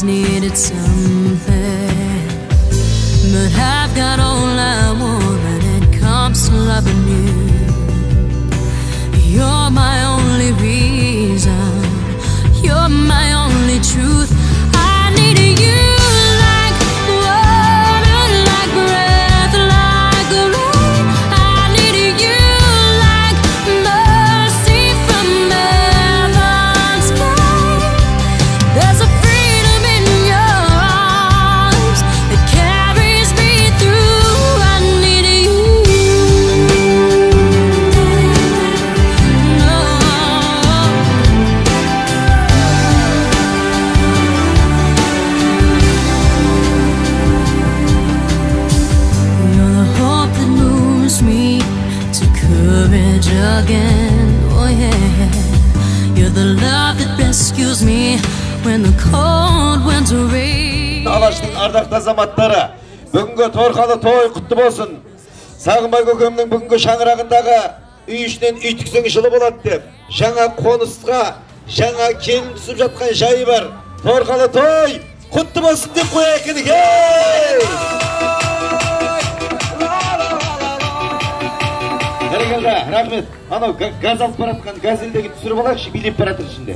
Needed something, but I've got all I want when it comes to loving you. You're my only reason, you're my only truth. I need you like water, like breath, like rain. I need you like mercy from heaven's sky. There's a freedom in your arms that carries me through. I need you. No. You're the hope that moves me to courage again. Oh yeah. You're the love that rescues me when the cold winter rains. Алаштың ардақты азаматтары, бүгінгі торқалы той құтты болсын. Сағынбай көкемнің бүгінгі шаңырағындағы үй ішінен үй тіксең жылы болады деп, жаңа қонысқа, жаңа келін түсіп жатқан жайы бар. Торқалы той құтты болсын деп қояйық кәнекей! Бәрекелді, рахмет. Анау газ алып баратқан газелдегі түсіріп алайықшы, билеп баратыр ішінде.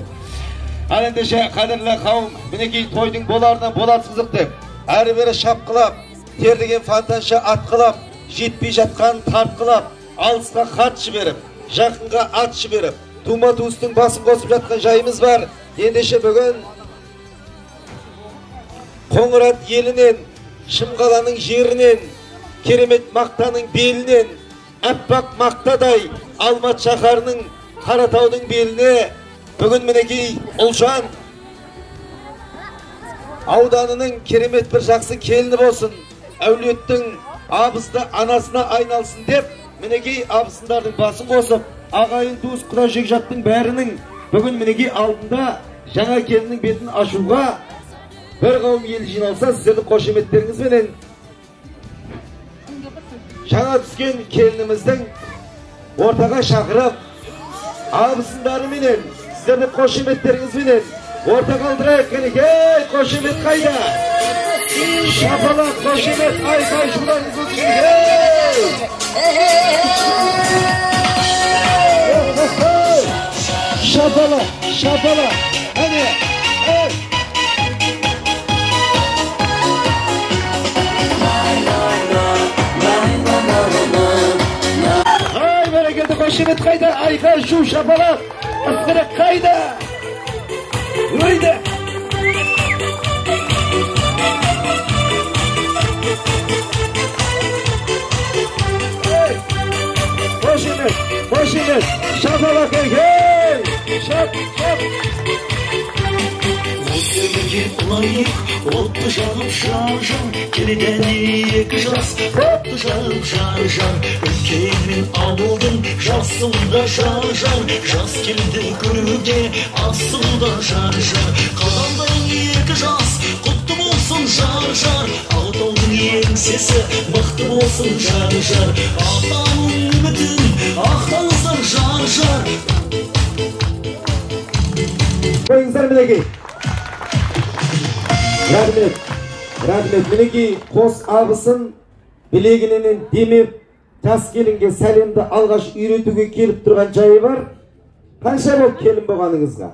Ал ендеше, қадірлі қауым, мінекей тойдың боларынан болады сызық деп, әрі бері шапқылап, тердеген фонтанша атқылап, жетпей жатқан тартқылап, алысқа хат жіберіп, жақынға ат жіберіп, тума туыстың басын қосып жатқан жайымыз бар. Ендеше бүгін Қоңырат елінен, Шымқаланың жерінен, керемет мақтаның белінен, аппақ мақтадай Алматы шаһарының Қаратаудың беліне бүгін мінекей Ұлжан ауданының керемет бір жақсы келіні болсын, әулеттің абысты анасына айналсын деп мінекей абысындардың басын қосып, ағайын туыс құда жекжаттың бәрінің бүгін мінекей алдында жаңа келіннің бетін ашуға бір қауым ел жиналса, сіздердің қошеметтеріңізбенен жаңа түскен келініміздің ортаға шақырып, абысындарыменен, сіздердің қошеметтеріңізбенен ортаға алдырайық. Кәнекей, қошемет қайда? Шапалақ, қошемет, айқай шуларыңыз болсын. Шапалақ, шапалақ, әне, ей! Ай, бәрекелді, қошемет қайда? Айқай шу, шапалақ, ысқырық қайда? Өйді! Ей! Қошемет, қошемет, шапалақ, ей! Шап, шап! Осы өмірге лайық отты жағып жар-жар, келеді екі жас отты жағып жар-жар. Үлкен мен ауылдың жасында жар-жар, жас келді көруге асығуда жар-жар. Қаландай екі жас құтты болсын жар-жар, Алтаудың еңсесі мықты болсын жар-жар. Атаның үмітін ақтаңыздар жар-жар. Қойыңыздар мінекей. Рахмет, рахмет. Мінекей қос абысын білегінен демеп жас келінге сәлемді алғаш үйретуге келіп тұрған жайы бар. Қанша болды келін болғаныңызға?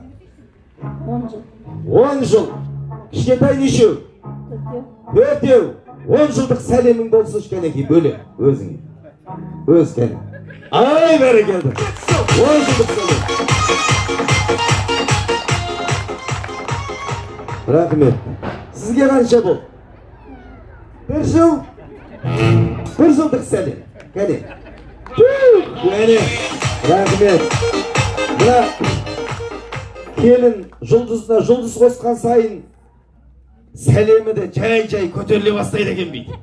10 жыл. 10 жыл. Кішкентай нешеу? Төртеу. 10 жылдық сәлемің болсыншы кәнекей, бөлек өзіңе. Өз кәне. Ай, бәрекелді. 10 жылдық сәлем. Рахмет. Сізге қанша болды? 1 жыл. 1 жылдық сәлем. Кәне. Кәне. Рахмет. Мына келін жұлдызына жұлдыз қосқан сайын сәлемі де жай-жай көтеріле бастайды екен дейді.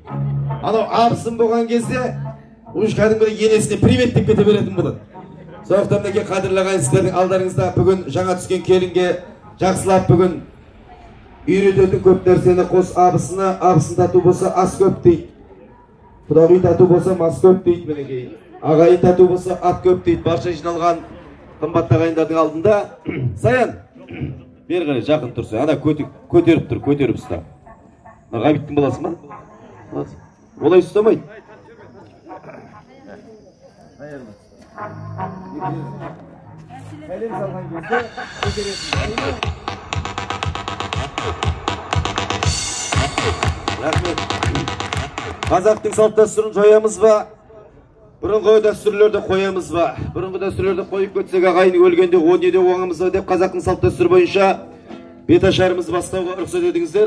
Анау абысын болған кезде уж кәдімгідей енесіне привет деп кете беретін болады. Сондықтан мінекей қадірлі ағайын, сіздердің алдарыңызда бүгін жаңа түскен келінге жақсылап бүгін үйрететін көп нәрсені қос абысыны, абысын тату болса ас көп дейді. Құдағи тату болса мас көп дейді мінекей. Ағайын тату болса ат көп дейді. Барша жиналған қымбатты ағайындардың алдында Саян, Бері қарай жақын тұрса, ана көтеріп тұр, көтеріп ұста. Ғабиттің баласы ма? Олай ұстамайды. Сәлем салған кезде көтересің. Рахмет. Қазақтың салт дәстүрін жоямыз ба? Бұрынғы дәстүрлерді қоямыз ба? Бұрынғы дәстүрлерді қойып кетсек, ағайын өлгенде о неде оңамыз ба деп қазақтың салт дәстүрі бойынша беташарымызды бастауға рұқсат етіңіздер.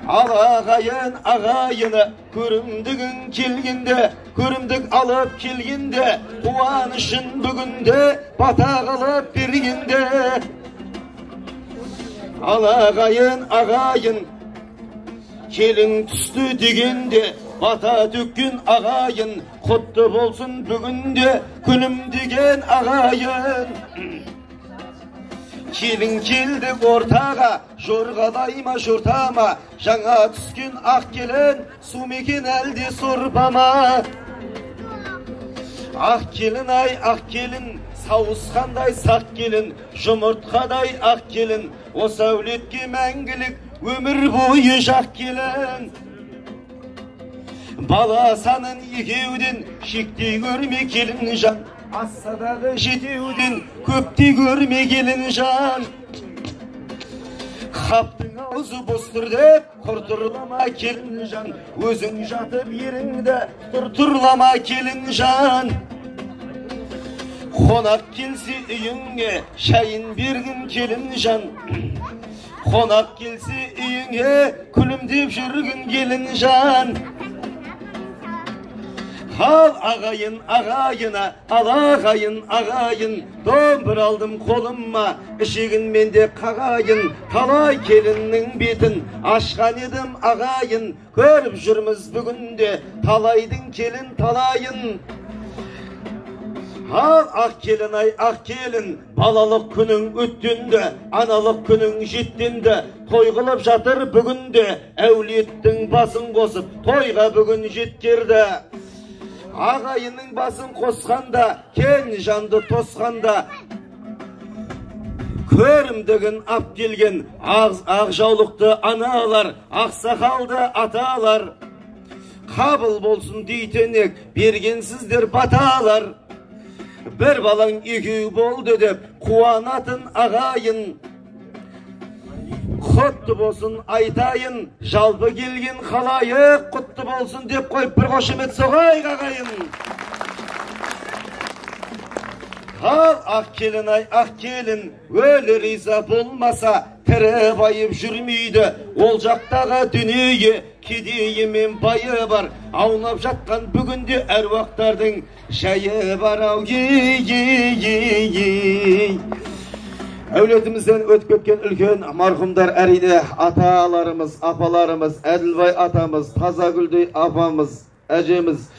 Ал ағайын, ағайыны, көрімдігің келгенде, көрімдік алып келгенде, қуанышын бүгінде, бата қылып бергенде. Ал ағайын, ағайын, келін түсті дегенде, бата төккен ағайын, құтты болсын бүгінде, күнім деген ағайын. Келін келді ортаға, жорғалай ма, жорта ма, жаңа түскен ақ келін, су мекен әлде сорпа ма? Ақ келін ай, ақ келін, сауысқандай сақ келін, жұмыртқадай ақ келін, осы әулетке мәңгілік өмір бойы жақ келін. Бала санын екеуден, шектей көрме келін жан, ассадағы жетеуден, көптей көрме келін жан. Қаптың аузы бос тұр деп, құртырлама келін жан, өзің жатып еріңді, тұр-тұрлама келін жан. Қонақ келсе үйіңе, шайын бергін келін жан. Қонақ келсе үйіңе, күлімдеп жүргін келін жан. Ал ағайын, ағайына, ал ағайын, ағайын, домбыр алдым қолыма, ішегін мен де қағайын, талай келіннің бетін ашқан едім ағайын, көріп жүрміз бүгінде талайдың келін талайын. Ал ақ келін ай, ақ келін, балалық күнің өттенді, аналық күнің жеттенді, той қылып жатыр бүгінде, әулеттің басын қосып, тойға бүгін жеткерді. Ағайынның басын қосқанда, кен жанды тосқанда, көрімдігін ап келген ақ жаулықты аналар, ақ сақалды аталар, қабыл болсын дейтінек, бергенсіздер баталар. Бір балаң екеу болды деп қуанатын ағайын, құтты болсын айтайын, жалпы келген халайық құтты болсын деп қойып бір қошемет соғайық ағайын. Ал ақ келін ай, ақ келін, өлі риза болмаса, тірі байып жүрмейді. Ол жақтағы дүние кедейі мен байы бар, аунап жатқан бүгінде әруақтардың жайы бар ау. Ей-ей-ей-ей. Әулетімізден өтіп кеткен үлкен марқұмдар әрине аталарымыз, апаларымыз, Әділбай атамыз, Тазагүлдей апамыз, әжеміз,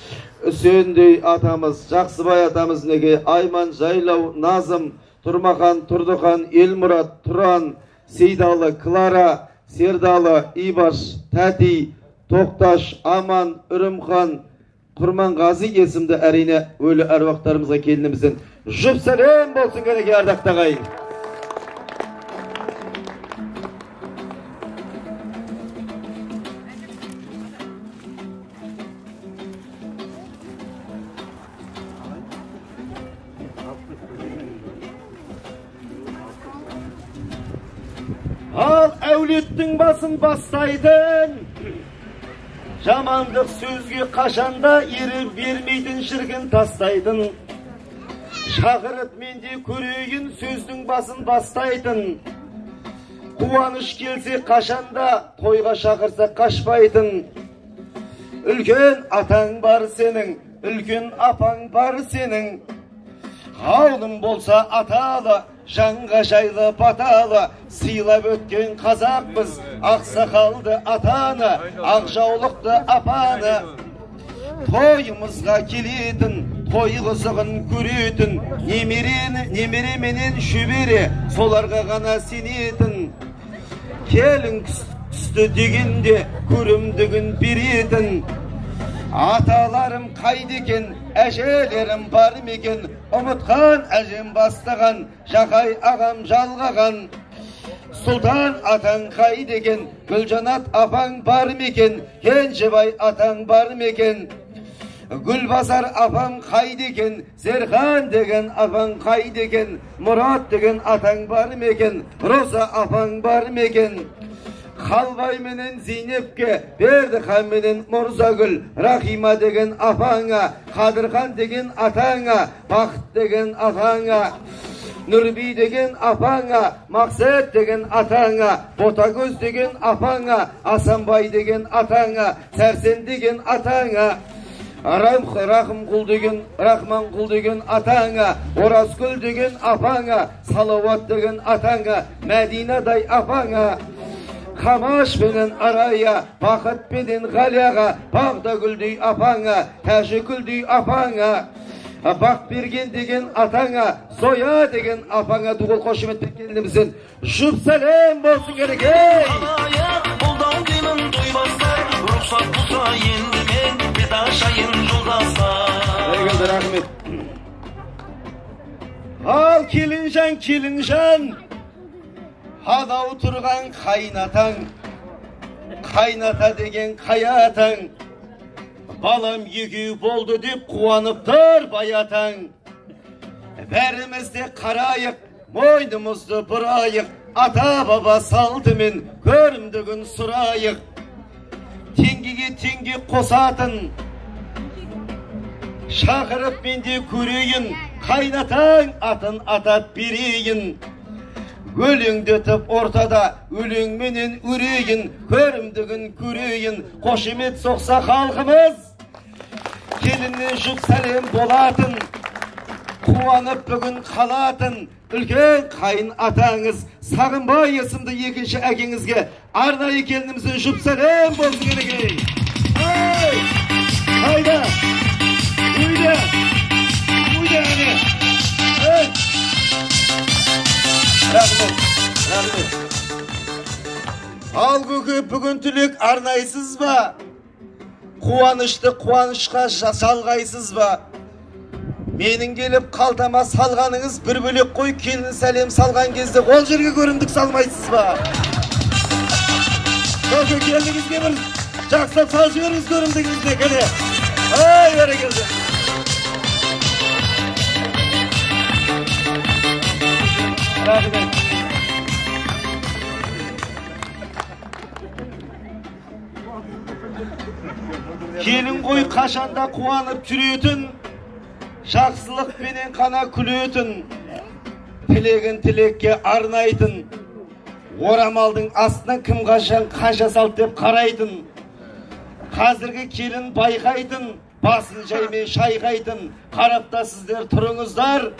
Үсендей атамыз, Жақсыбай атамыз, неге Айман, Жайлау, Назым, Тұрмахан, Тұрдыхан, Елмұрат, Тұран, Сейдалы, Клара, Сердалы, Ибаш, Тәти, Тоқташ, Аман, Үрімхан, Құрманғазы есімді әрине өлі әруақтарымызға келінімізден жұп сәлем болсын кәнеке ардақты ағайын. Ал әулеттің басын бастайтын, жамандық сөзге қашанда еріп бермейтін шіркін тастайтын, шақырып менде көрейін сөздің басын бастайтын, қуаныш келсе қашанда тойға шақырса қашпайтын, үлкен атаң бар сенің, үлкен апаң бар сенің, ауылың болса аталы, жанға жайлы баталы, сыйлап өткен қазақпыз, ақсақалды атаны, ақ жаулықты апаны. Тойымызға келетін, той қызығын көретін, немере менен шөбере, соларға ғана сенетін. Келін түсті дегенде көрімдігін беретін. Аталарым қайда екен, әжелерім бар ма екен, ұмытқан әжем бастаған, Жақай ағам жалғаған. Сұлтан атаң қайда екен, Гүлжанат апаң бар ма екен, Кенжебай атаң бар ма екен, Гүлбазар апам қайда екен, Зерхан деген апаң қайда екен, Мұрат деген атаң бар ма екен, Роза апаң бар ма екен, Қалбай менен Зейнепке, Бердіхан менен Мұрзагүл, Рахима деген апаңа, Қадырхан деген атаңа, Бақыт деген атаңа, Нұрби деген апаңа, Мақсат деген атаңа, Ботагөз деген апаңа, Асанбай деген атаңа, Сәрсен деген атаңа, Рахымқұл деген, Рахманқұл деген атаңа, Оразгүл деген апаңа, Салауат деген атаңа, Мәдинадай апаңа, Қамаш пенен Арая, Бақыт пенен Ғалияға, Бағдагүлдей апаңа, Тәжікүлдей апаңа, Бақберген деген атаңа, Зоя деген апаңа дуғыл қошеметпен келінімізден жұп сәлем болсын керек. Қолдау деймін той бастар, рұқсат болса енді мен бет ашайын жолдастар. Бәрекелді, рахмет. Ал келінжан, келінжан, анау тұрған қайнатаң, қайната деген қай атаң, балам екеу болды деп қуанып тұр бай атаң. Бәріміз де қарайық, мойнымызды бұрайық, ата баба салтымен көрімдігін сұрайық. Теңгеге теңге қосатын, шақырып мен де көрейін, қайнатаң атын атап берейін. Өлеңдетіп ортада өлеңменен өрейін, көрімдігін көрейін, қошемет соқса халқымыз, келіннен жұп сәлем болатын, қуанып бүгін қалатын, үлкен қайын атаңыз Сағынбай есімді екінші әкеңізге арнайы келінімізден жұп сәлем болсын керек. Ей! Қайда? Үйде! Үйде әне! Ей! Рахмет, рахмет. Ал көке, бүгін тілек арнайсыз ба? Қуанышты қуанышқа салғайсыз ба? Менің келіп қалтама салғаныңыз бір бөлек қой, келін сәлем салған кезде ол жерге көрімдік салмайсыз ба? Көке, келініңізге бір жақсылап салып жіберіңіз көрімдігіңізді, кәне. Ай, бәрекелді. Рахмет. Келін қой қашанда қуанып жүретін, жақсылықпенен қана күлетін, тілегін тілекке арнайтын, орамалдың астынан кім қашан қанша салды деп қарайтын, қазіргі келін байқайтын, басын жаймен шайқайтын, қарап та сіздер тұрыңыздар.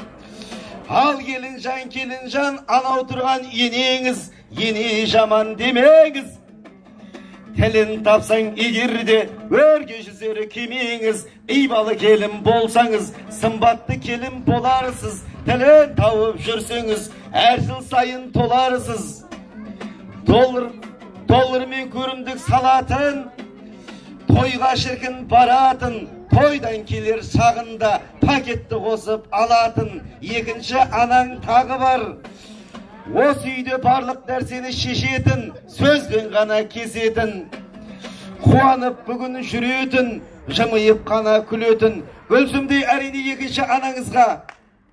Ал келінжан, келінжан, анау тұрған енеңіз, ене жаман демеңіз. Тілін тапсаң егер де өрге жүзері кемеңіз, ибалы келін болсаңыз, сымбатты келін боларсыз, тілін тауып жүрсеңіз, әр жыл сайын толарсыз. Доллармен көрімдік салатын, тойға шіркін баратын, тойдан келер шағында пакетті қосып алатын, екінші анаң тағы бар. Осы үйде барлық нәрсені шешетін, сөзбен ғана кесетін, қуанып бүгін жүретін, жымиып қана күлетін. Гүлсімдей әрине екінші анаңызға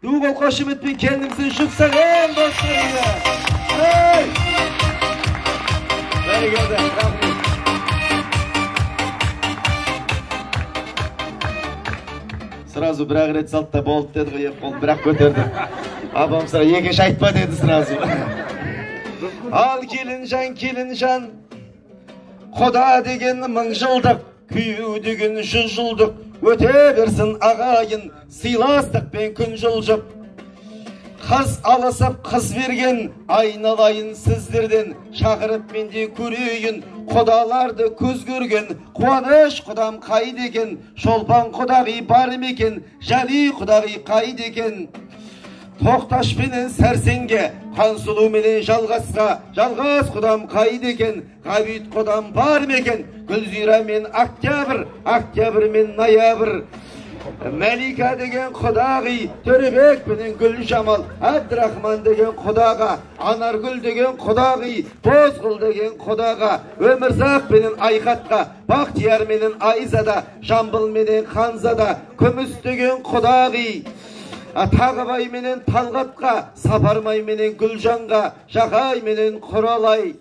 ду қол қошеметпен келінімізден жұп сәлем болсын. Ей! Бәрекелді, рахмет. Сразу бір-ақ рет салды да болды деді ғой, екі қолын бір-ақ көтерді. Апам сразу екінші айтпа деді сразу. Ал келінжан, келінжан, құда деген 1000 жылдық, күйеу деген 100 жылдық, өте берсін ағайын, сыйластықпен күн жылжып. Қыз алысып қыз берген, айналайын сіздерден, шақырып мен де көрейін, құдаларды көз көрген, Қуаныш құдам қайда екен, Шолпан құдағи бар ма екен, Жәли құдағи қайда екен? Тоқташ менен Сәрсенге, Хансұлу менен Жалғасқа, Жалғас құдам қайда екен, Ғабит құдам бар ма екен? Гүлзира мен Октябрь, Октябрь мен Ноябрь. Мәлика деген құдағи, Төребек менен Гүлжамал, Әбдірахман деген құдаға, Анаргүл деген құдағи, Бозғұл деген құдаға, Өмірзақ менен Айқатқа, Бақтияр менен Айзада, Жамбыл менен Ханзада, Күміс деген құдағи, Тағыбай менен Талғатқа, Сапармай менен Гүлжанға, Жақай менен Құралай.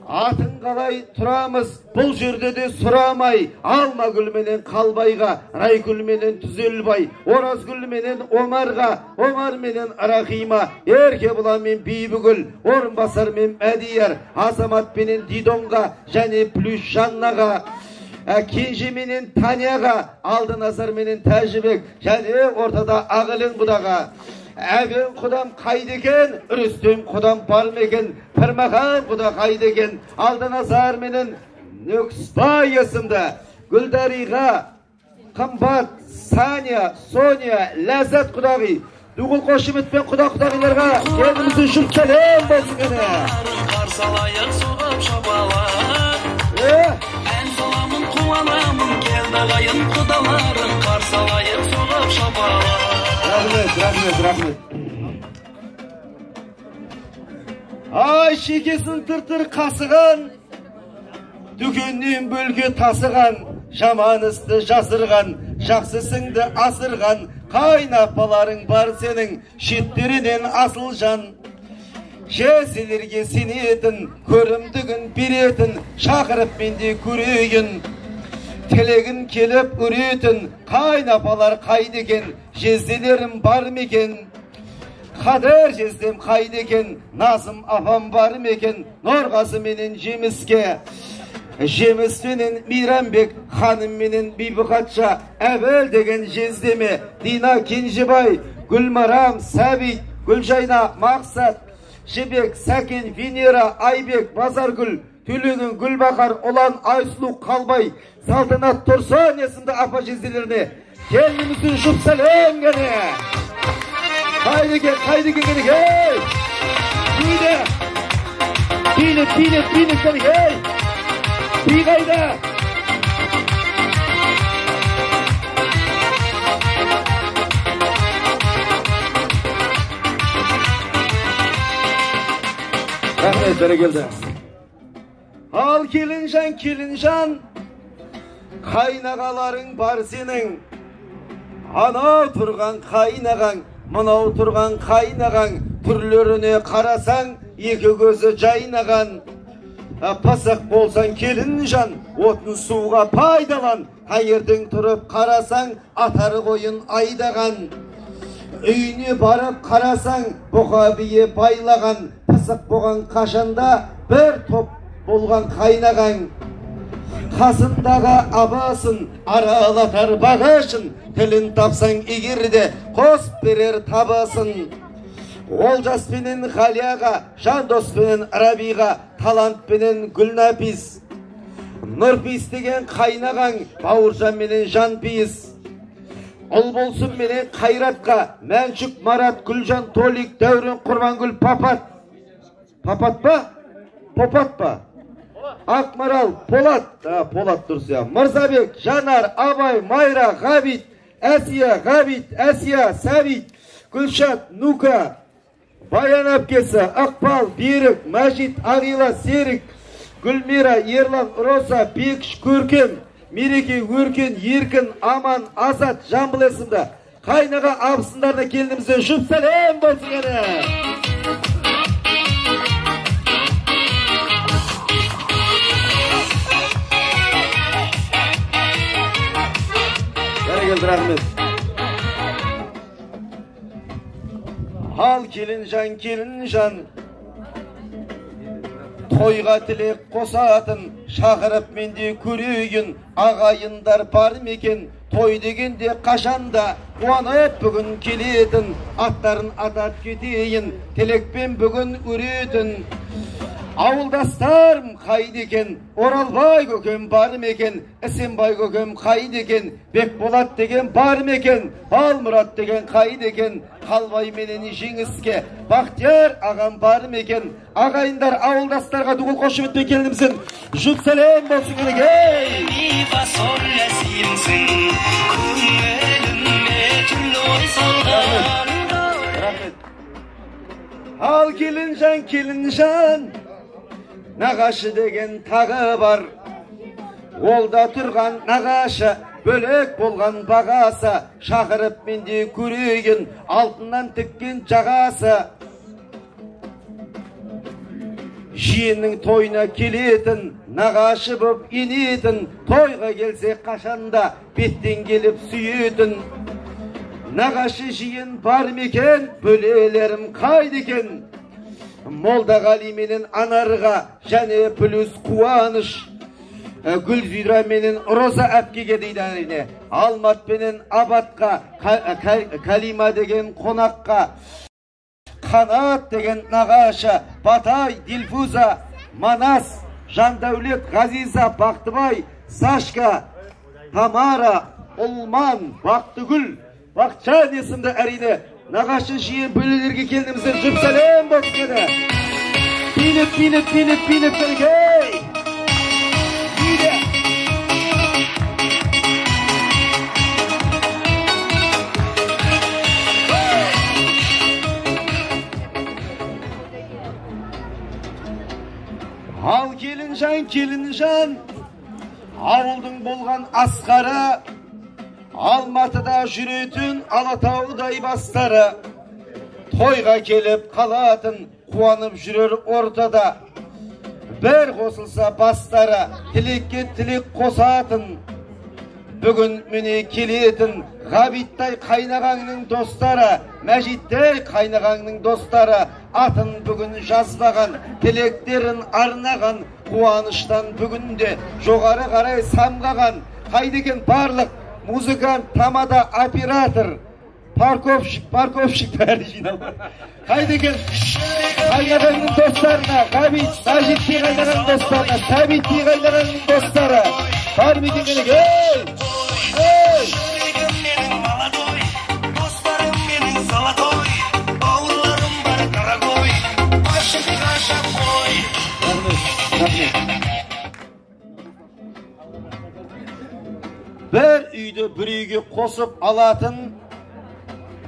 Атын қалай тұрамыз, бұл жерде де сұрамай, Алмагүл менен Қалбайға, Райгүл менен Түзелбай, Оразгүл менен Омарға, Омар менен Рахима, Еркебұлан мен Бибігүл, Орынбасар мен Мәдияр, Азамат менен Дидонға, және Плюс Жаннаға, Кенже менен Таняға, Алдыназар менен Тәжібек, және ортада Ағылен құдаға. Әбен құдам қайда екен, Рүстем құдам бар ма екен, Пірмахан құда қайда екен, Алдыназар менен Нүкісбай есімді, Гүлдариға, Қымбат, Саня, Соня, Ләззат құдағи, Дуғыл Қошеметпен құда құдағиларға еліміздің жұп сәлем болсын кәне. Қарсы алайық соғып шапалақ, ән саламын қуанамын, келді ағайын құдаларым, қарсы алайық соғып шапалақ. Рахмет, рахмет, рахмет. Ай, шекесін тыр-тыр қасыған, дүкеннен бөлке тасыған, жаман істі жасырған, жақсысыңды асырған, қайнапаларың бар сенің, шеттерінен асыл жан. Жезелерге сенетін, көрімдігін беретін, шақырып мен де көрейін. Тілегін келіп үретін, қайнапалар қайда екен, жезделерім бар ма екен? Қадір жездем қайда екен, Назым апам бар ма екен? Нұрғазы менен Жеміске, Жеміс менен Мейрамбек, ханым менен Бибіхатша, Әбіл деген жездеме, Дина Кенжебай, Гүлмарам, Сәбит, Гүлжайна, Мақсат, Жібек, Сәкен, Венера, Айбек, Базаргүл, Төлеген, Гүлбахар, Ұлан, Айсұлу, Қалбай, Салтанат Тұрсын есімді апа жезделеріне келініміздің жұп сәлем кәне. Қайда екен, қайда екен кәне, ей! Биді! Билет, билет, билет кәне, ей! Би қайда? Рахмет, бәрекелді. Ал келінжан, келінжан, қайнағаларың бар сенің. Анау тұрған қайнағаң, мынау тұрған қайнағаң, түрлеріне қарасаң, екі көзі жайнаған. Пасық болсаң келінжан, отын суға пайдалан, таңертең тұрып қарасаң, атар қойын айдаған. Үйіне барып қарасаң, бұқа бие байлаған, пысық болған қашанда бір топ болған қайнағаң. Қасындағы абасын, аралатар бағашын, тілін тапсаң егер де қосып берер табасын. Олжас пенен Ғалияға, Жандос пенен Рабиға, Талант пенен Гүлнәпис, Нұрпейіс деген қайнағаң, Бауыржан менен Жанпейіс, Ұлболсын менен Қайратқа, Мәншүк, Марат, Гүлжан, Толик, Дәурен, Құрбангүл, Папат. Папат па? Попат па? Ақмарал, Полат, Полат дұрыс я. Мырзабек, Жанар, Абай, Майра, Ғабит, Әсия, Ғабит, Әсия, Сәбит, Гүлшат, Нука, Баян әпкесі, Ақпал, Берік, Мәжит, Ағила, Серік, Гүлмира, Ерлан, Роса, Бекіш, Көркем, Мереке, Өркен, Еркін, Аман, Азат, Жамбыл есімді қайнаға абысындарына келінімізден жұп сәлем болсын кәне. Бәрекелді, рахмет. Ал келінжан, келінжан, тойға тілек қосатын, шақырып мен де көрейін, ағайындар бар ма екен, Той дегенде қашанда қуанып бүгін келетін, аттарын атап кетейін, тілекпен бүгін өретін. Ауылдастарым қайда екен, Оралбай көкем бар ма екен, Ісенбай көкем қайда екен, Бекболат деген бар ма екен, Балмұрат деген қайда екен, Қалбай менен Жеңіске Бақтияр ағам бар ма екен. Ағайындар, ауылдастарға дуыл қошеметпен келініміздің жұп сәлем болсын кенекей. Рахмет. Ал келінжан, келінжан, нағашы деген тағы бар. Ол да тұрған нағашы, бөлек болған бағасы, шақырып менде көрейін, алтыннан тіккен жағасы. Жиеннің тойына келетін, нағашы боп енетін, тойға келсе қашанда беттен келіп сүйетін. Нағашы жиен бар ма екен, бөлелерім қайда екен? Молдағали менен Анарға және плюс Қуаныш, Гүлзира менен Роза әпкеге дейді әрине, Алмат менен Абатқа, Калима деген қонаққа, Қанат деген нағашы, Батай, Дилфуза, Манас, Жандәулет, Ғазиза, Бақтыбай, Сашка, Тамара, Ұлман, Бақтыгүл, Бақытжан есімді әрине нағашы жиен бөлелерге келінімізден жұп сәлем болсын еді. Билеп, билеп, билеп, билеп, кәнекей. Биле. Ал келінжан, келінжан, ауылдың болған асқары, Алматыда жүретін Алатаудай бастары, тойға келіп қалатын, қуанып жүрер ортада, бір қосылса бастары, тілекке тілек қосатын. Бүгін міне келетін Ғабиттай қайнағаңның достары, Мәжиттей қайнағаңның достары, атын бүгін жазбаған, тілектерін арнаған, қуаныштан бүгінде жоғары қарай самғаған. Қайда екен барлық музыкант, тамада, оператор, парковщик, парковщик бәрі жиналды. Қайда екен қайнағаңның достарына, Ғабит, Мәжиттей қайнағаңның достарына, Сәбиттей қайнағаңның достары бар ма екен кәнекей? Ей! Жүрегім менің молодой, достарым менің золотой, бауырларым бар дорогой, ғашық ғашық қой. Рахмет, рахмет. Бір үйді бір үйге қосып алатын,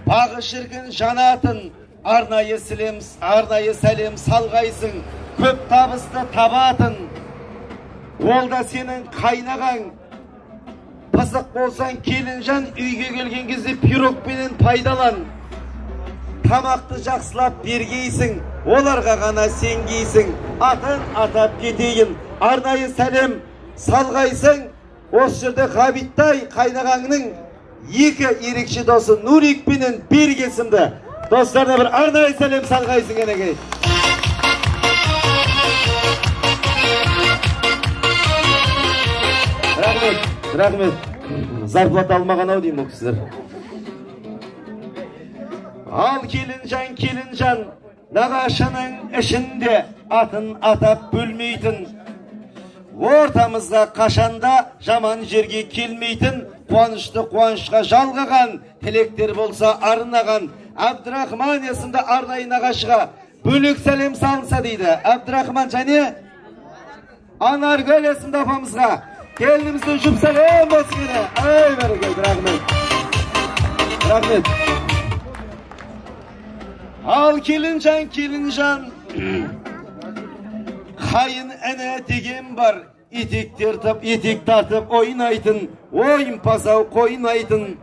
бағы шіркін жанатын, арнайы сәлем, арнайы сәлем салғайсың, көп табысты табатын. Ол да сенің қайнағаң. Пысық болсаң келінжан, үйге келген кезде пирогпенен пайдалан. Тамақты жақсылап бергейсің, оларға ғана сенгейсің. Атын атап кетейін, арнайы сәлем салғайсың. Осы жерде Ғабиттай қайнағаңның екі ерекше досы Нурик пенен Берік есімді достарына бір арнайы сәлем салғайсың кәнекей. Рахмет, рахмет. Зарплата алмаған ау деймін ол кісілер. Ал келінжан, келінжан, нағашының ішінде атын атап бөлмейтін, ортамызға қашанда жаман жерге келмейтін, қуанышты қуанышқа жалғаған, тілектер болса арнаған, Әбдірахман есімді арнайы нағашыға бөлек сәлем салынса дейді. Әбдірахман және Анаргүл есімді апамызға келініміздің жұп сәлем болсын еді. Ай, бәрекелді, рахмет. Рахмет. Ал келінжан, келінжан, қайын іні деген бар, етек тартып, етек тартып ойнайтын, ойынпаз-ау қойнайтын.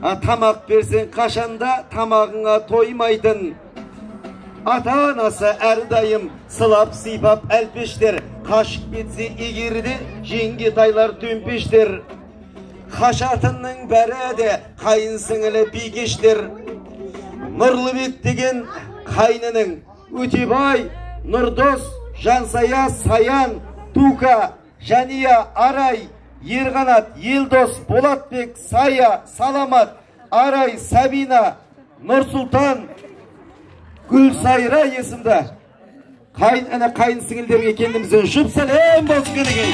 Тамақ берсең қашанда тамағыңа тоймайтын. Ата-анасы әрдайым сылап сипап әлпештер, қашып кетсе егерде жеңгетайлар төмпештер. Қашатынның бәрі де қайын сіңілі бикештер. Нұрлыбек деген қайнының Өтебай, Нұрдос, Жансая, Саян, Тука, Жания, Арай, Ерқанат, Елдос, Болатбек, Сая, Саламат, Арай, Сабина, Нұрсұлтан, Гүлсайра есімді қайын іні, қайын сіңілдерге келінімізден жұп сәлем болсын кәнекей.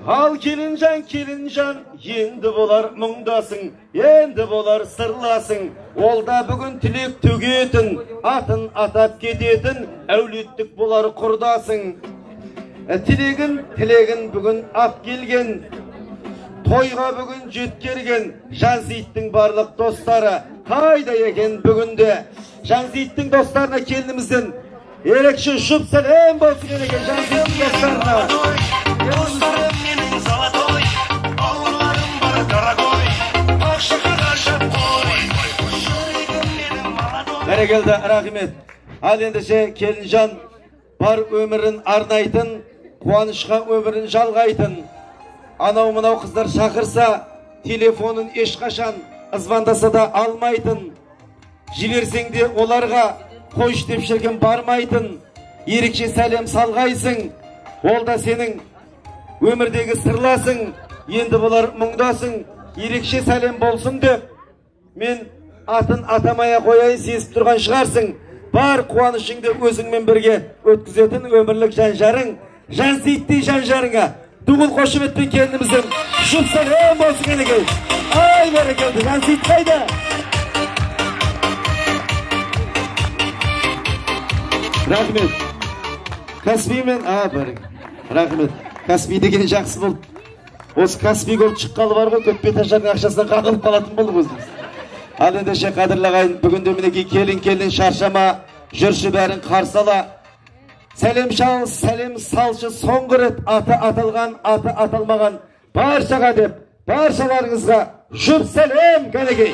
Ал келінжан, келінжан, енді болар мұңдасың, енді болар сырласың. Ол да бүгін тілек төгетін, атын атап кететін, әулеттік болар құрдасың. Тілегін, тілегін бүгін ап келген, тойға бүгін жеткерген Жансейіттің барлық достары қайда екен бүгінде? Жансейіттің достарына келінімізден ерекше жұп сәлем болсын екен Жансейіттің достарына. Достарым менің золотой, бауырларым бар дорогой, ақшаға ғажап қой, жүрегім менің молодой. Бәрекелді, рахмет. Ал ендеше келінжан бар өмірін арнайтын, қуанышқа өмірін жалғайтын, анау мынау қыздар шақырса, телефонын ешқашан звондаса да алмайтын, жіберсең де оларға қойшы деп шіркін бармайтын, ерекше сәлем салғайсың, ол да сенің өмірдегі сырласың, енді болар мұңдасың, ерекше сәлем болсын деп мен атын атамай қояйын, сезіп тұрған шығарсың. Бар қуанышыңды өзіңмен бірге өткізетін өмірлік жан-жарың, Жансейіттей жан-жарыңа дуыл қошеметпен келініміздің жұп сәлем болсын кәнекей. Ай, бәрекелді, Жансейіт қайда? Рахмет. Каспиймен, рахмет. Каспий деген жақсы болды. Осы Каспий Голд шыққалы бар ғой, көп беташардың ақшасынан қағылып қалатын болдық өзіміз. Ал ендеше қадірлі ағайын, бүгінде мінекей келін келін шаршама, жүрші бәрін қарсы ала. Сәлем шал, сәлем салшы, соңғы рет аты аталған, аты аталмаған баршаға деп, баршаларыңызға жұп сәлем кәнекей.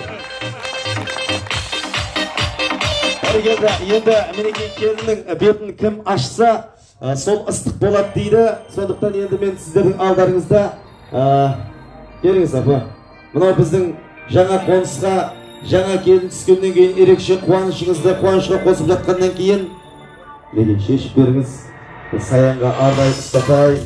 Бәрекелді, енді мінекей келіннің бетін кім ашса, сол ыстық болады дейді. Сондықтан енді мен сіздердің алдарыңызда келіңіз апа. Мынау біздің жаңа қонысқа жаңа келін түскеннен кейін ерекше қуанышыңызды қуанышқа қосып жатқаннан кейін мінекей шешіп беріңіз. Саянға арнайы ұстатай.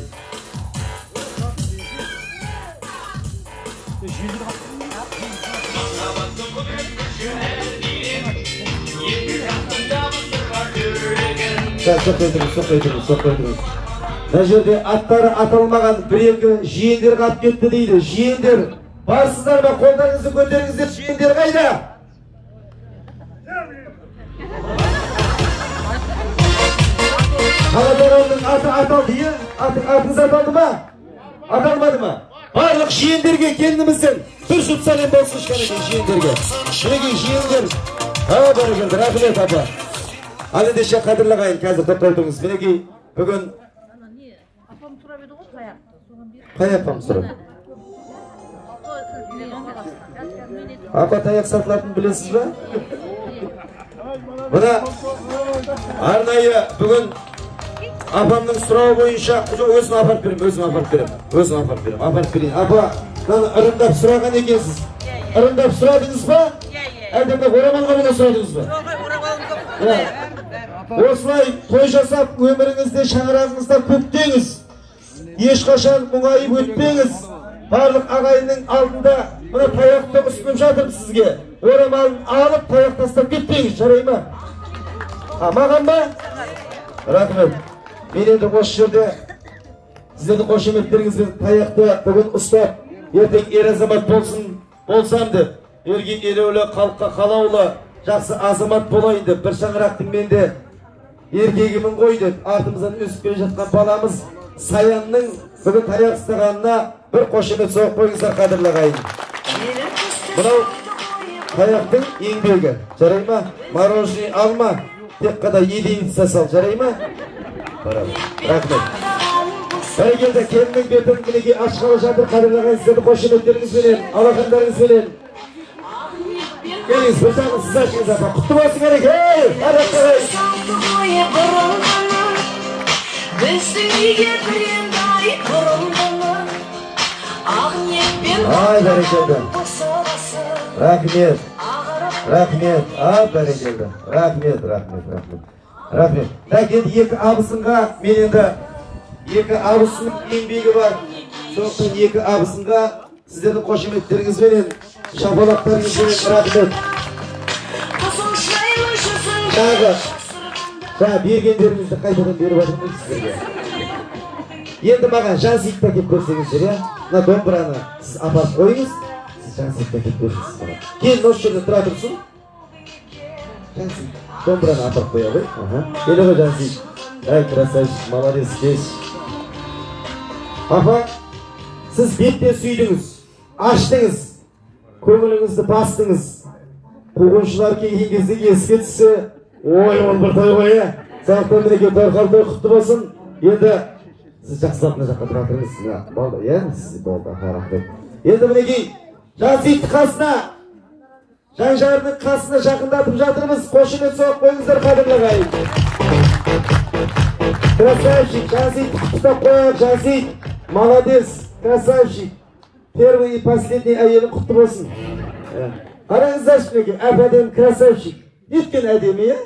Соқтай тұрыңыз. Мына жерде аттары аталмаған бір-екі жиендер қалып кетті дейді. Жиендер, барсыздар ма? Қолдарыңызды көтеріңіздер, жиендер қайда? Қаладарының аты аталды, е? Атыңыз аталды ма? Аталмады ма? Барлық жиендерге келінімізден бір жұп сәлем болсын кәнекей жиендерге. Мінекей жиендер. Бәрекелді, рахмет апа. Ал ендеше қадірлі ағайын, қазір тоқтай тұрыңыз. Мінекей бүгін апам сұрап еді ғой таяқты. Соған бер. Қай апам сұрап? Апа, таяқ сатылатынын білесіз ба? Мына арнайы бүгін апамның сұрауы бойынша өзім апарып беремін, өзім апарып беремін, өзім апарып беремін, апарып берейін. Апа, мынаны ырымдап сұраған екенсіз. Ырымдап сұрадыңыз ба? Әлде мына орамалға ғана сұрадыңыз ба? Осылай той жасап, өміріңізде, шаңырағыңызда көктеңіз. Ешқашан мұңайып өтпеңіз. Барлық ағайынның алдында мына таяқты ұсынып жатырмын сізге. Орамалын алып, таяқ тастап кетпеңіз, жарай ма? Маған ба? Рахмет. Мен енді осы жерде сіздердің қошеметтеріңізбен таяқты бүгін ұстап, ертең ер азамат болсам деп, елге елеулі, халыққа қалаулы, жақсы азамат болайын деп, бір шаңырақтың мен де еркегімін ғой деп, артымыздан өсіп келе жатқан баламыз Саянның бүгін таяқ ұстағанына бір қошемет соғып қойыңыздар, қадірлі ағайын. Мынау таяқтың еңбегі, жарай ма? Мороженое алма, тек қана единица сал, жарай ма? Рахмет. Бәрекелді, келіннің бетін мінекей ашқалы жатыр, қадірлі ағайын, сіздердің қошеметтеріңізбенен, алақандарыңызбенен. Келіңіз, бір жағын сіз ашыңыз апа. Құтты болсын кәнекей! Біздің үйге бір енді ай бұрылғаны, ақ ниетпен Ай, бәрекелді. Рахмет. Рахмет. А, бәрекелді. Рахмет, рахмет, рахмет. Рахмет. Так, енді екі абысынға, мен енді екі абысынның еңбегі бар. Сондықтан екі абысынға сіздердің қошеметтеріңізбенен, шапалақтарыңызбенен рахмет. Тағы, жаңа бергендеріңізді қайтадан беріп жатырмын сіздерге. Енді маған Жансейітті әкеліп көрсеңіздер, иә? Мына домбыраны сіз апарып қойыңыз, сіз Жансейітті әкеліп көрсеңіз маған. Келін осы жерде тұра тұрсын. Жансейіт, домбыраны апарып қоя ғой. Келе ғой, Жансейіт. Әй, красавчик, молодец, кеш. Папа, сіз беттен сүйдіңіз, аштыңыз, көңіліңізді бастыңыз. Қуғыншылар келген кезде еске түссе, ой, он бір той ғой, иә? Сондықтан мінекей торқал той құтты болсын. Енді сіз жақсылап мына жаққа тұра тұрыңыз. Мына, болды, иә? Сіз болды, аха, рахмет. Енді мінекей Жансейітті қасына, жан-жарының қасына жақындатып жатырмыз. Қошемет соғып қойыңыздар, қадірлі ағайын. Красавчик, Жансейітті құттықтап қояйық. Жансейіт, молодец, красавчик. Первый и последний әйелің құтты болсын. Қараңыздаршы, мінекей, әп-әдемі красавчик. Неткен әдемі, иә?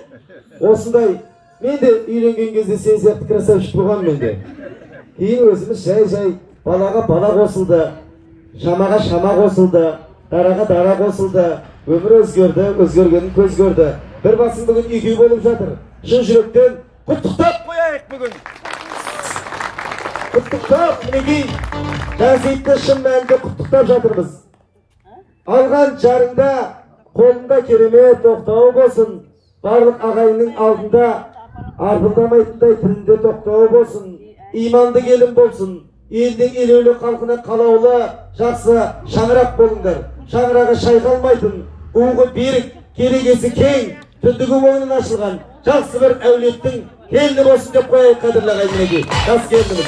Осындай, мен де үйленген кезде сен сияқты красавчик болғанмын мен де. Кейін өзіміз жай-жай балаға бала қосылды, шамаға шама қосылды, дараға дара қосылды. Өмір өзгерді, өзгергенін көз көрді. Бір басың бүгін екеу болып жатыр. Шын жүректен құттықтап қояйық бүгін. Құттықтап, мінекей, Жансейітті шын мәнінде құттықтап жатырмыз. Алған жарыңда қолында керемет тоқтауы болсын. Барлық ағайынның алдында арпылдамайтындай тілінде тоқтауы болсын. Иманды келін болсын. Елдің елеулі халқына қалаулы жақсы шаңырақ болыңдар. Шаңырағы шайқалмайтын, уығы берік, керегесі кең, түндігі оңынан ашылған жақсы бір әулеттің келіні болсын деп қояйық, қадірлі ағайын, мінекей, жас келініміз.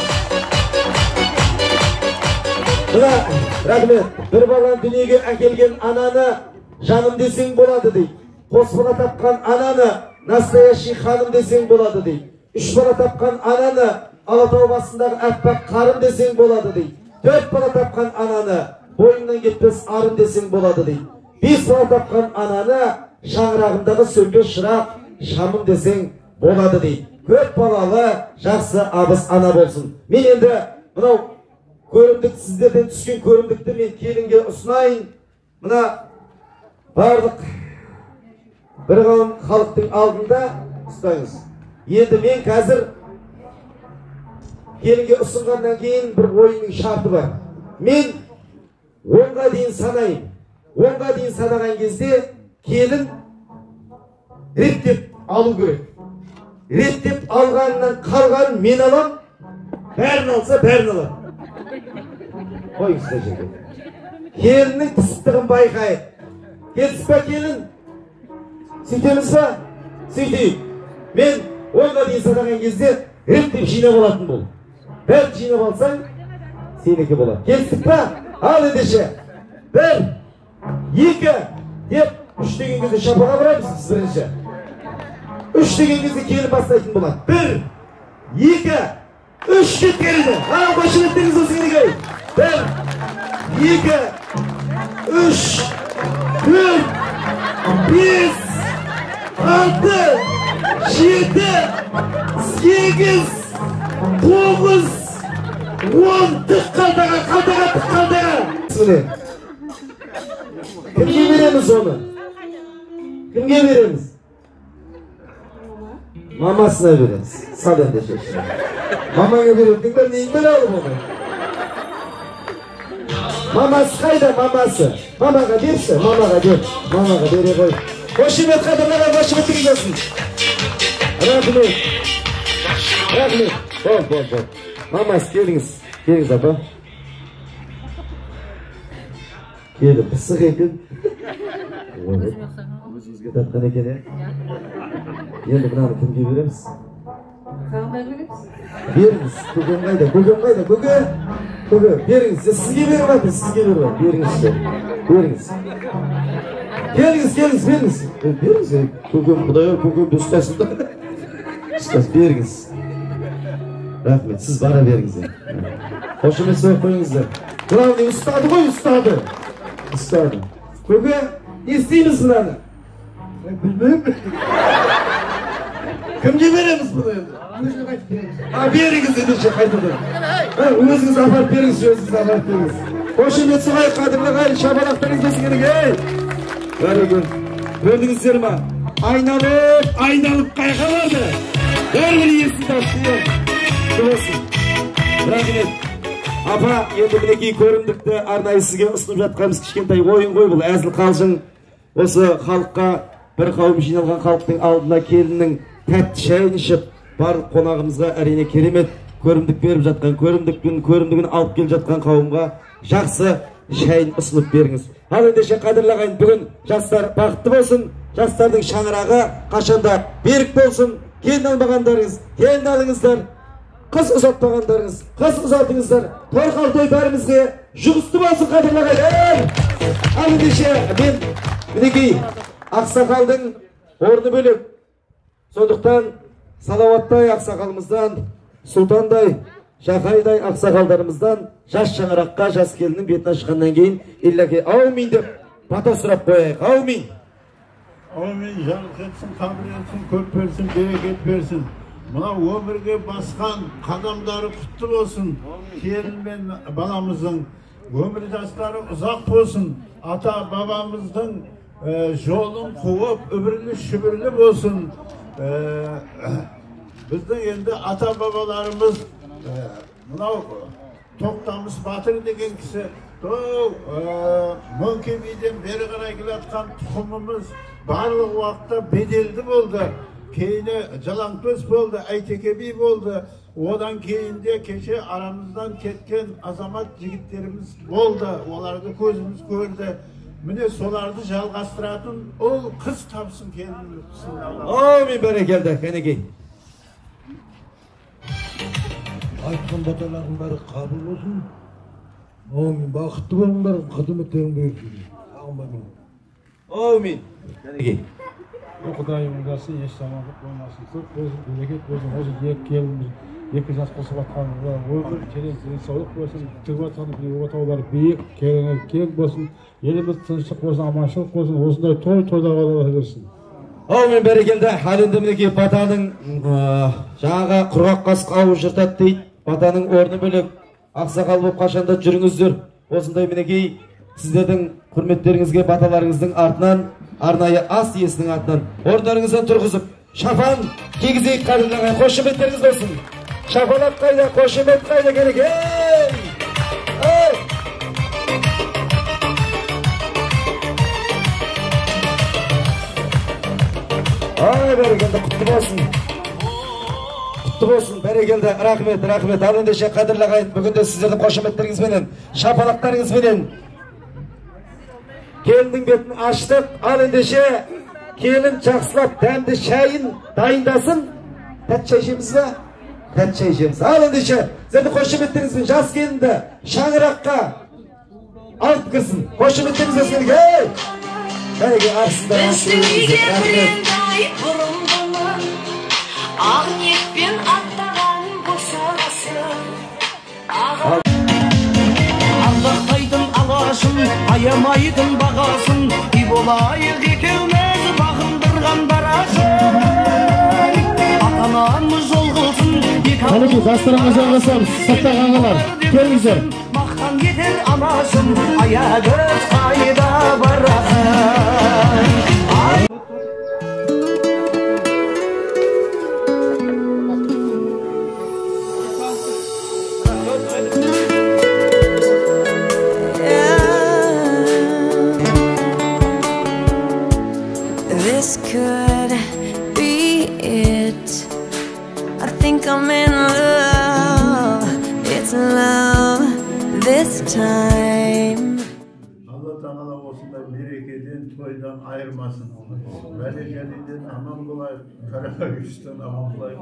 Мына, рахмет, бір баланы дүниеге әкелген ананы жаным десең болады дейді. Қос бала тапқан ананы настоящий ханым десең болады дейді. Үш бала тапқан ананы Алатау басындағы аппақ қарым десең болады дейді. Төрт бала тапқан ананы бойыңнан кетпес арым десең болады дейді. Бес бала тапқан ананы шаңырағындағы сөнбес шырақ шамым десең болады дейді. Көп балалы жақсы абыз ана болсын. Мен енді мынау көрімдік, сіздерден түскен көрімдікті мен келінге ұсынайын. Мына барлық бір қауым халықтың алдында ұстаңыз. Енді мен қазір келінге ұсынғаннан кейін бір ойынның шарты бар. Мен 10-ға дейін санайын. 10-ға дейін санаған кезде келін реттеп алу керек. Реттеп алғаннан қалғанын мен алам, бәрін алса бәрін алам. Қойыңыз мына жерге. Келіннің пысықтығын байқайық. Келіс па келін? Сөйтеміз ба? Сөйтейік. Мен 10-ға дейін санаған кезде реттеп жинап алатын бол. Бәрін жинап алсаң, сенікі болады. Келістік па? Ал ендеше, 1, 2, деп 3 деген кезде шапаға бұрамыз біз бірінші. 3 деген кезде келін бастайтын болады. 1, 2, 3 деп келді. Ал қошеметтеріңіз болсын мінекей. 1, 2, 3, 4, 5, 6, 7, 8, 9, 10. Тық қалтаға, қалтаға, тық қалтаға. Міне. Кімге береміз оны? Кімге береміз? Мамасына береміз. Сал ендеше. Мамаңа беретін бе, нең біле алып оны? Мамасы қайда, мамасы? Мамаға берші, мамаға бер. Мамаға бере қой. Қошемет қадірлі, қошеметіңіз болсын. Рахмет. Рахмет. Бол, бол, бол. Мамасы, келіңіз. Келіңіз, апа. Келі, пысық екен. Өзіңізге тартқан екен, ә? Енді мынаны кімге береміз? Сағынбай береміз. Беріңіз. Көкем қайда? Көкем қайда? Көке? Көке, беріңіз. Сізге беріп жатыр, сізге беріп жатыр. Беріңізші. Беріңіз. Келіңіз, келіңіз, беріңіз. Беріңіз. Көкем, Құдай-ау, көкемді ұстасын да. Ұстас, беріңіз. Рахмет, сіз бара беріңіз. Қошемет соғып қойыңыздар. Главный ұстады ғой, ұстады. Ұстады. Көке, не істейміз мынаны? Білмеймін. Кімге береміз бұны енді? Өзіне қайтып береміз. А, беріңіз ендеше қайтадан. Өзіңіз апарып беріңіз, өзіңіз апарып беріңіз. Қошемет соғайық, қадірлі ағайын, шапалақтарыңыз болсын керек, ей! Бәрекелді. Көрдіңіздер ма? Айналып, айналып қайқа барды. Бәрібір иесін тапты. Құтты болсын. Рахмет. Апа, енді мінекей көрімдікті арнайы сізге ұсынып жатқанымыз кішкентай ойын ғой бұл, әзіл қалжың. Осы халыққа, бір қауым жиналған халықтың алдына келіннің тәтті шайын ішіп, барлық қонағымызға әрине керемет көрімдік беріп жатқан, көрімдігін алып келіп жатқан қауымға жақсы шайын ұсынып беріңіз. Ал ендеше, қадірлі ағайын, бүгін жастар бақытты болсын, жастардың шаңырағы қашанда берік болсын. Келін алмағандарыңыз, келін алыңыздар, қыз ұзатпағандарыңыз, қыз ұзатыңыздар. Торқал той бәрімізге жұғысты болсын, қадірлі ағайын. Ал ендеше, мен мінекей ақсақалдың орны бөлек. Сондықтан Салауаттай ақсақалымыздан, Сұлтандай, Жақайдай ақсақалдарымыздан жас шаңыраққа жас келіннің бетін ашқаннан кейін илләке аумин деп бата сұрап қояйық. Аумин. Аумин, жарық етсін, қабыл етсін, көп берсін, берекет берсін. Мына өмірге басқан қадамдары құтты болсын. Келін мен баламыздың өмір жастары ұзақ болсын. Ата бабамыздың жолын қуып, үбірлі шүбірлі болсын. Біздің енді ата бабаларымыз мынау Тоқтамыс батыр деген кісі, Мөңке биден бері қарай келе жатқан тұқымымыз барлық уақытта беделді болды. Кейіні Жалаңтөс болды, Әйтеке би болды. Одан кейінде кеше арамыздан кеткен азамат жігіттеріміз болды. Оларды көзіміз көрді. Міне соларды жалғастыратын ұл қыз тапсын келініміз. Аумин, бәрекелді, кәнекей. Айтқан баталардың бәрі қабыл болсын. Аумин, бақытты болыңдар, қызметтерің берсін. Сағынбаймын. Аумин. Кәнекей. Құдайым оңдасын, еш жамандық болмасын, көп болсын, берекет болсын. Осы екі келініміз, екі жас қосып жатқанымызға өмір, терең денсаулық болсын, тігіп жатқан отаулар биік, келіні кең болсын, еліміз тыныштық болсын, аманшылық болсын, осындай той тойларға бола берсін. Аумин, бәрекелді. Ал енді мінекей батаның жаңағы құрғақ қасық ауыз жыртады дейді. Батаның орны бөлек. Ақсақал болып қашанда жүріңіздер. Осындай мінекей сіздердің құрметтеріңізге баталарыңыздың артынан, арнайы ас иесінің атынан орындарыңыздан тұрғызып, шапан кигізейік, қадірлі ағайын. Қошеметтеріңіз болсын. Шапалақ қайда, қошемет қайда керек? Ей! Ей! Ай, бәрекелді, құтты болсын. Құтты болсын, бәрекелді, рахмет, рахмет. Ал ендеше, қадірлі ағайын, бүгін де сіздердің қошеметтеріңізбенен, шапалақтарыңызбенен келіннің бетін аштық. Ал ендеше, келін жақсылап дәмді шайын дайындасын. Тәтті шай ішеміз бе? Тәтті шай ішеміз. Ал ендеше, сіздердің қошеметтеріңізбен жас келінді шаңыраққа алып кірсін. Қошеметтеріңіз болсын. Ей! Бәрекелді, арсыздар, рахмет. Ақ ниетпен аттаған босағасы. Ардақтайтын алашым, аямайтын бағасын, үй болайық екеуміз бағындырған барашын. Ата-анамыз жол қылсын, Қанекей, дастарханға жалғасамыз, сырттағы ағалар, келіңіздер. Мақтан етер анашым, аягөз қайда барасың? This could be it. I think I'm in love. It's love this time. Алла тағала осындай мерекеден, тойдан айырмасын. Бәле-жәледен аман болайық, коронавирустан аман болайық.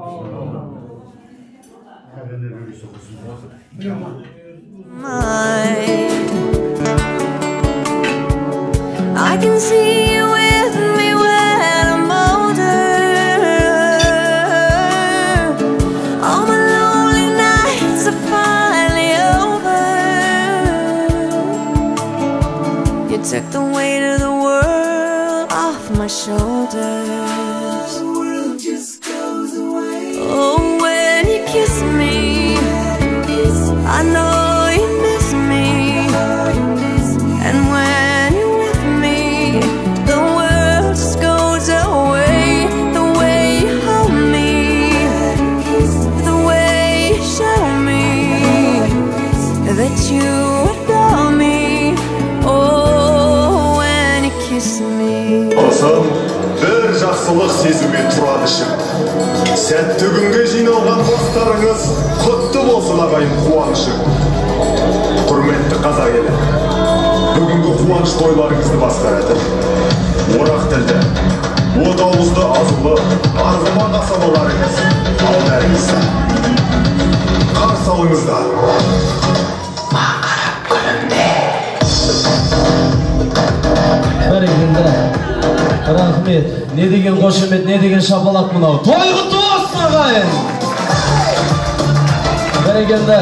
I can see you with me when I'm older. All my lonely nights are finally over. You took the weight of the world off my shoulders. The world just goes away. Oh, when you kiss me, I know you miss me. And when you're with me, the world just goes away. The way you hold me, the way you show me that you adore me. Oh, when you kiss me. Алсам, бір жақсылық сезуге тұрады ішім. Сәтті күнге жиналған достарыңыз құтты болсын, ағайын, қуанышың. Құрметті қазақ елі, бүгінгі қуаныш тойларыңызды басқаратын орақ тілді, от ауызды азулы арғымақ асабаларыңыз алдарыңызда. Қарсы алыңыздар. Бәрекелді, рахмет. Не деген қошемет, не деген шапалақ мынау. Той құтты болсын, ағайын! Бәрекелді.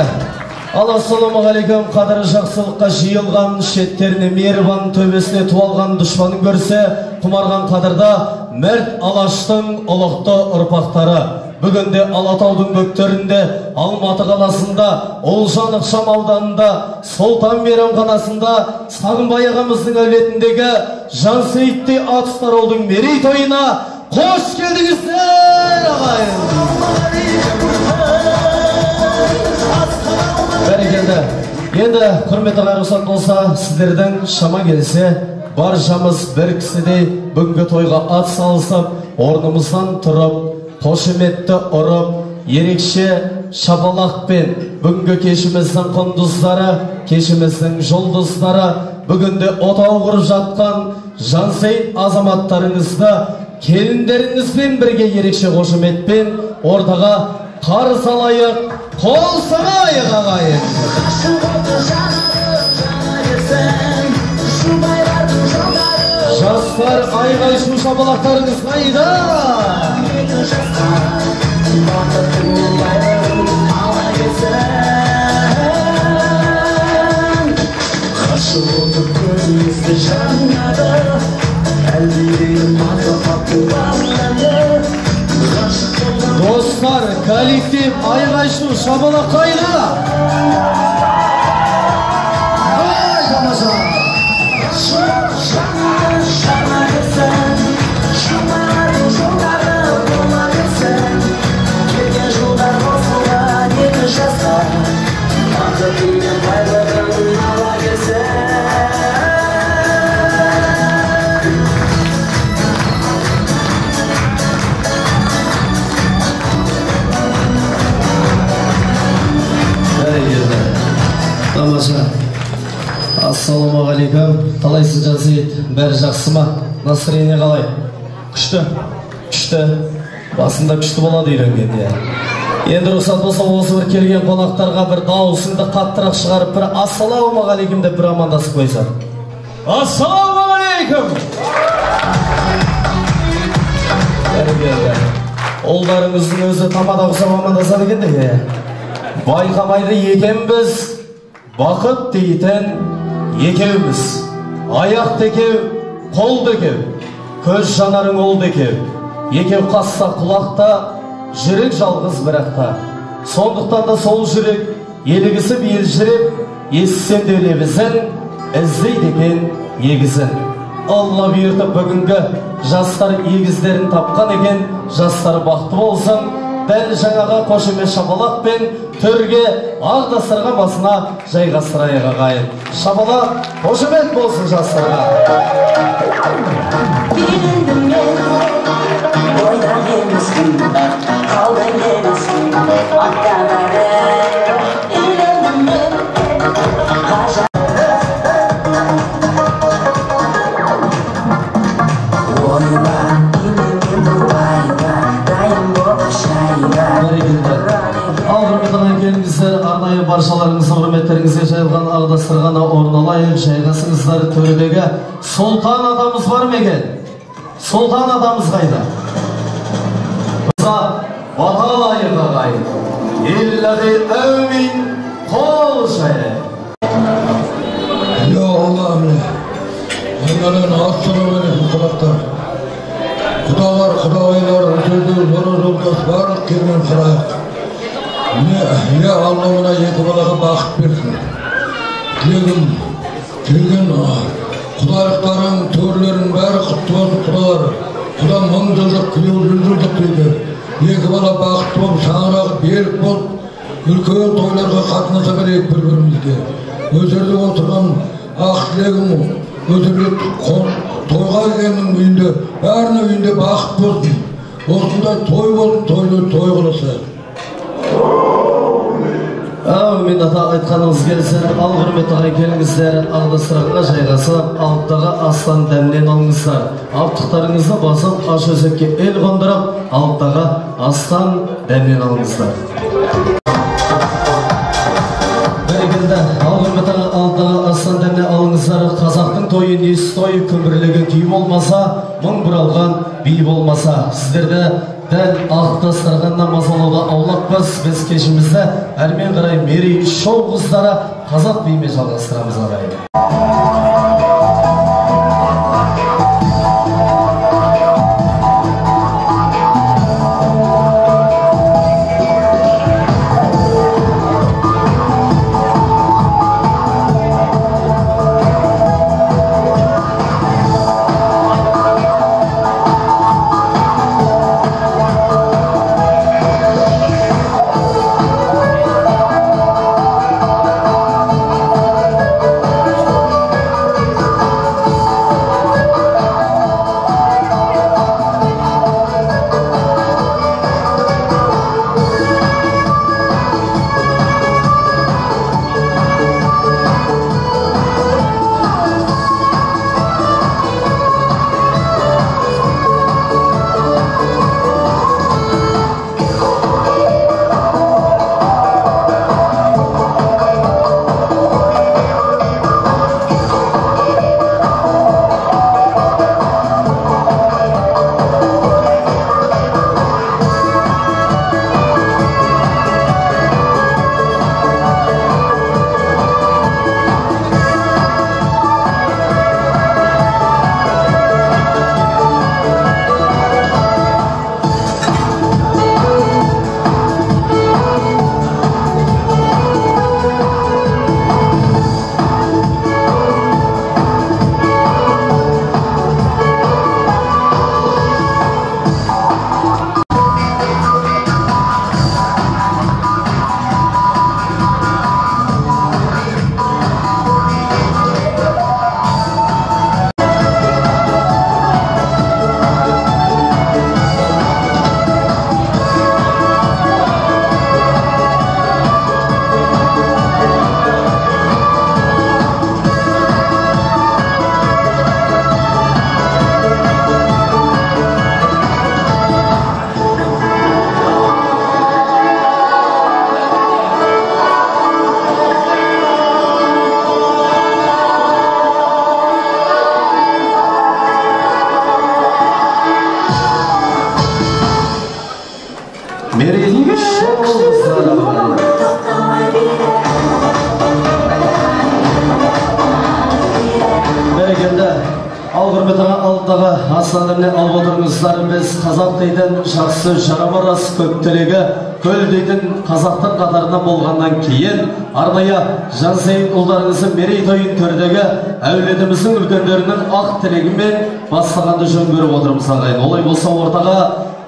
Ал ассалаумағалейкум, қадірі жақсылыққа жиылған, шеттеріне мейірбан, төбесіне туалған дұшпанын көрсе, құмарған қадырда мәрт алаштың ұлықты ұрпақтары. Бүгінде Алатаудың бөктерінде, Алматы қаласында, Ұлжан ықшам ауданында, Сұлтан мейрамханасында Сағынбай ағамыздың әулетіндегі Жансейіттей атұстар ұлдың мерейтойына қош келдіңіздер, ағайын! Бәрекелді. Енді, құрметті ағайын, рұқсат болса, сіздердің шама келсе, баршамыз бір кісідей бүгінгі тойға ат салысып, орнымыздан тұрып, қошеметті ұрып, ерекше шапалақпен бүгінгі кешіміздің құндыздары, кешіміздің жұлдыздары, бүгінде отау құрып жатқан Жансейіт азаматтарыңызды келіндеріңізбен бірге ерекше қошеметпен ортаға қарсы алайық, қол соғайық, ағайын! Жастар, айғай шу шапалақтарыңыз қайда? Достар, коллектив, айғай шу шапалақ қайда? Ай, тамаша! Тамаша. Ассалаумағалейкум. Қалайсың, Жансейіт? Бәрі жақсы ма? Настроение қалай? Күшті. Күшті. Басында күшті болады үйренгенде. Енді рұқсат болса, осы бір келген қонақтарға бір дауысыңды қаттырақ шығарып, бір ассалаумағалейкум деп бір амандасып қойсаң. Ассалаумағалейкум! Бәрекелді. Ұлдарыңыздың өзі тамада ұқсап амандасады екен де. Байқамайды екенбіз, бақыт дейтін екеуміз. Аяқ екеу, қол екеу, көз жанарың ол екеу. Екеу қасса құлақта, жүрек жалғыз бірақта. Сондықтан да сол жүрек елігісіп елжіреп, естісем де лебізін, іздейді екен егізін. Алла бұйыртып бүгінгі жастар егіздерін тапқан екен, жастар бақытты болсын. Дәл жаңағы қошемет шапалақпен төрге ақ дастархан басына жайғастырайық, ағайын. Шапалақ қошемет болсын жастарға. Биліндім мен, ойдан емеспін, қалдан емеспін, аттан әрі. Үйлендім мен, ғажап. Ойла, Ал құрметті келіңіздер, арнайы баршаларыңыздың құрметтеріңізге жайылған ақ дастарханға орын алайық, жайғасыңыздар. Төрдегі Сұлтан атамыз бар ма екен? Сұлтан атамыз қайда? Бата алайық, ағайын. Илләхи әумин, қол жайық. Я Алла, міне. Айналайын, ассалаумағалейкум қонақтар. Құдалар, құдағайлар, үлкендер, жора жолдас, барлық келген халайық. Міне, иә, Алла мына екі балаға бақыт берсін. Тілегім, келген құдалықтарың, төрлерің бәрі құтты болсын, құдалар. Құда 1000 жылдық, күйеу 100 жылдық дейді. Екі бала бақытты болып, шаңырағы берік болып, үлкен тойларға қатынаса берейік бір-бірімізге. Өздерде отырған ақ тілегім, өздерде тойға келгеннің үйінде, бәрінің үйінде бақыт болсын. Осындай той болсын, тойды той қыласайық. Әумин, ата, айтқаныңыз келсін. Ал құрметті ағайын, келіңіздер, ақ дастарханға жайғасып, алыптағы астан дәмнен алыңыздар. Алыптықтарыңызды басып, аш өсекке ел қондырып, алыптағы астан дәмнен алыңыздар. Бәрекелді. Ал құрметті ағайын, алыптағы астан дәмнен алыңыздар. Қазақтың тойы несі той, күмбірлеген күй болмаса, мың бұралған би болмаса. Сіздерді дәл ақ дастарханнан мазалауға аулақпыз. Біз кешімізді әрмен қарай Мерей шоу қыздары қазақ биімен жалғастырамыз ағайын. Біз қазақ дейтін жақсы жарамарас көп тілегі көл дейтін қазақтың қатарына болғаннан кейін арнайы Жансейіт ұлдарыңыздың мерейтойын төрдегі әулетіміздің үлкендерінің ақ тілегімен бастағанды жөн көріп отырмыз ағайын. Олай болса ортаға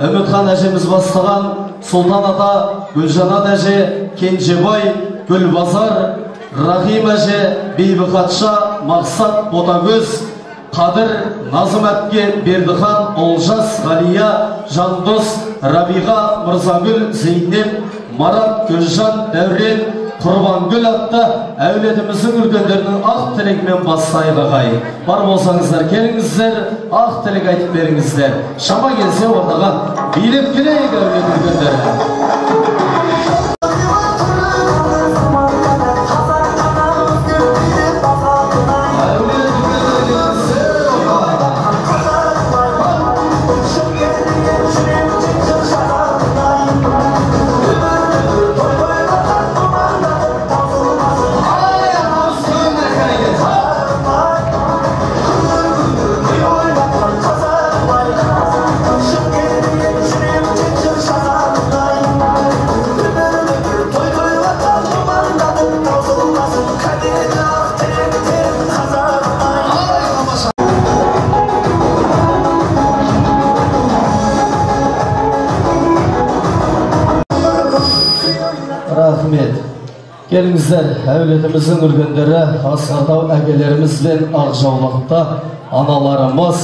Үмітхан әжеміз бастаған Сұлтан ата, Гүлжанат әже, Кенжебай, Гүлбазар, Рахим әже, Бейбі Хатша, Мақсат, Ботагөз, Қадыр, Назым әпке, Бердіхан, Олжас, Ғалия, Жандос, Рабиға, Мырзагүл, Зейнеп, Марат, Гүлжан, Дәурен, Құрбангүл атты әулетіміздің үлкендерінің ақ тілегімен бастайық ағайын. Бар болсаңыздар келіңіздер, ақ тілек айтып беріңіздер. Шама келсе ортаға билеп келейік әулет үлкендері. Келіңіздер, әулетіміздің үлкендері, асқар әкелеріміз бен ақ жаулықты аналарымыз,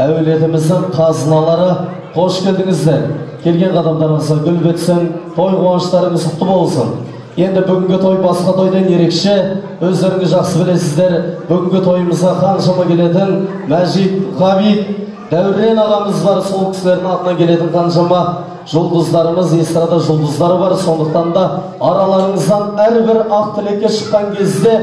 әулетіміздің қазыналары, қош келдіңіздер. Келген қадамдарыңызға гүл бітсін, той қуаныштарыңыз құтты болсын. Енді бүгінгі той басқа тойдан ерекше, өздеріңіз жақсы білесіздер, бүгінгі тойымызға қаншама келетін Мәжит, Ғабит, Дәурен ағамыз бар, сол кісілердің атынан келетін қаншама жұлдыздарымыз, эстрада жұлдыздары бар. Сондықтан да араларыңыздан әрбір ақ тілекке шыққан кезде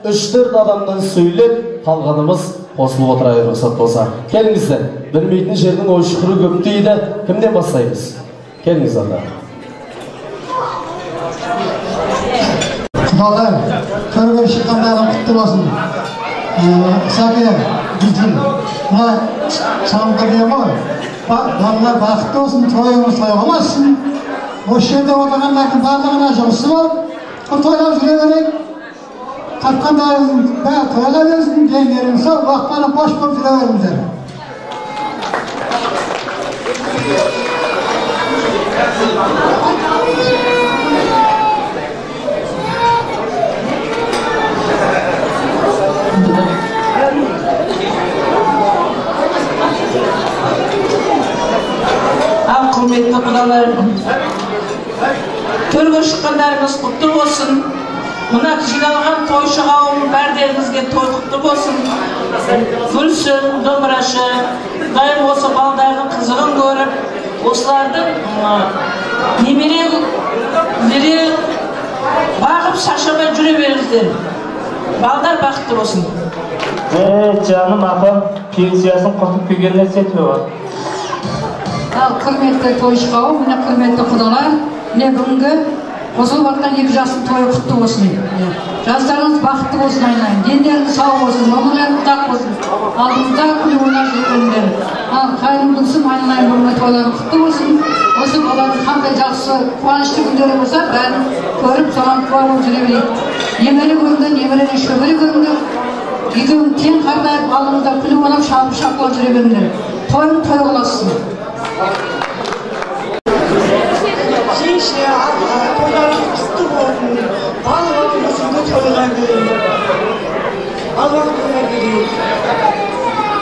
3-4 адамнан сөйлеп, қалғанымыз қосылып отырайық, рұқсат болса. Келіңіздер, білмейтін жердің ой шұқыры көп дейді. Кімнен бастаймыз? Келіңіз ата. Құдалар, төрге шыққандарың құтты болсын. Сәке, біздің мына шамға деймін ғой. Балалар бақытты болсын, тойыңыз тойға ұлассын. Осы жерде отырғандардың барлығына жұмысы бар. Тойлап жүре берейік. Тапқандарыңыздың бәрі тойға берсін, дендеріңіз сау, бақтарың қош болып жүре беріңіздер. Ал құрметті құдалар, төрге шыққандарыңыз құтты болсын. Мына жиналған тойшы қауым, бәрдеріңізге той құтты болсын. Гүлсін, домбырашы, Құдайым осы балдардың қызығын көріп, осылардың немере бағып шаршамай жүре беріңіздер. Балдар бақытты болсын. Жаным апам пенсиясын құртып келгеніне сетпей бар. Ал құрметті тойшы қауым, міне құрметті құдалар, міне бүгінгі қосылып жатқан екі жастың тойы құтты болсын. Жастарыңыз бақытты болсын айналайын, дендеріңіз сау болсын, өмірлеріңіз ұзақ болсын, алдыңызда күліп ойнап жүре беріңдер. Ал қайырымды күнсін айналайын, бүгінгі тойларың құтты болсын. Осы баланың қандай жақсы қуанышты күндері болса, бәрін көріп, соған куә болып жүре берейік. Немере көріңдер, немереден шөбере көріңдер. Екеуің тең қартайып, алдыңызда күліп ойнап, шалып шапқылап жүре беріңдер. Тойың той болсын. Жеңше, апа, тойларың құтты болсын. Балаларымызды тойға берейік. Балалар тойға берейік.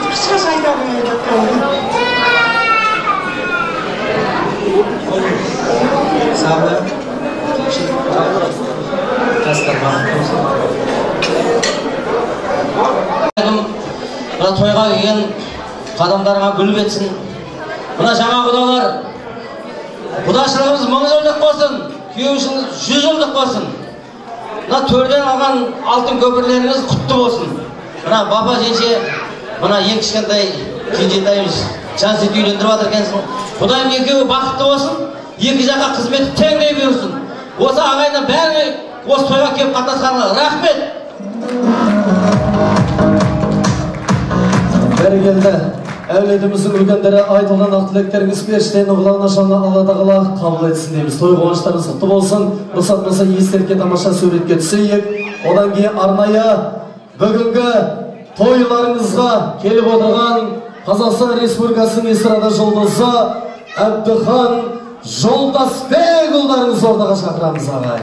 Қысқаша айта қояйын. Сабыр, жастар бақытты болсын. Мына тойға келген қадамдарыңа гүл бітсін. Мына жаңа құдалар, құдашылығымыз 1000 жылдық болсын, күйеуішіңіз 100 жылдық болсын. Мына төрден алған алтын көпірлеріңіз құтты болсын. Мына баба жеңше, мына ең кішкентай кенжетайымыз Жансет үйлендіріп жатыр екенсің. Құдайым екеуі бақытты болсын, екі жаққа қызметі теңдей бұйырсын. Осы ағайынның бәріне осы тойға келіп қатынасқанына рахмет. Бәрекелді. Әулетіміздің үлкендері, айтылған ақ тілектеріңіз періштенің құлағына шалына Алла тағала қабыл етсін дейміз. Той қуаныштарыңыз құтты болсын. Рұқсат болса естелікке тамаша суретке түсейік. Одан кейін арнайы бүгінгі тойларыңызға келіп отырған Қазақстан Республикасының эстрада жұлдызы Әбдіхан Жолдасбекұлдарыңызды ортаға шақырамыз ағай.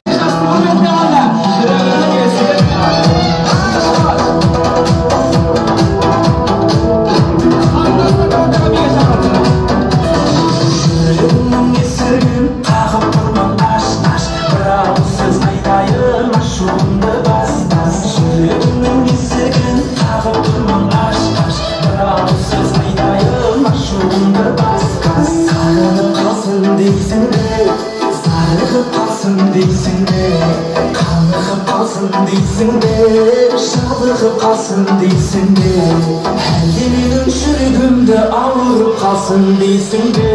Жалығып қалсын дейсің бе, әлде менің жүрегімді ауырып қалсын дейсің бе?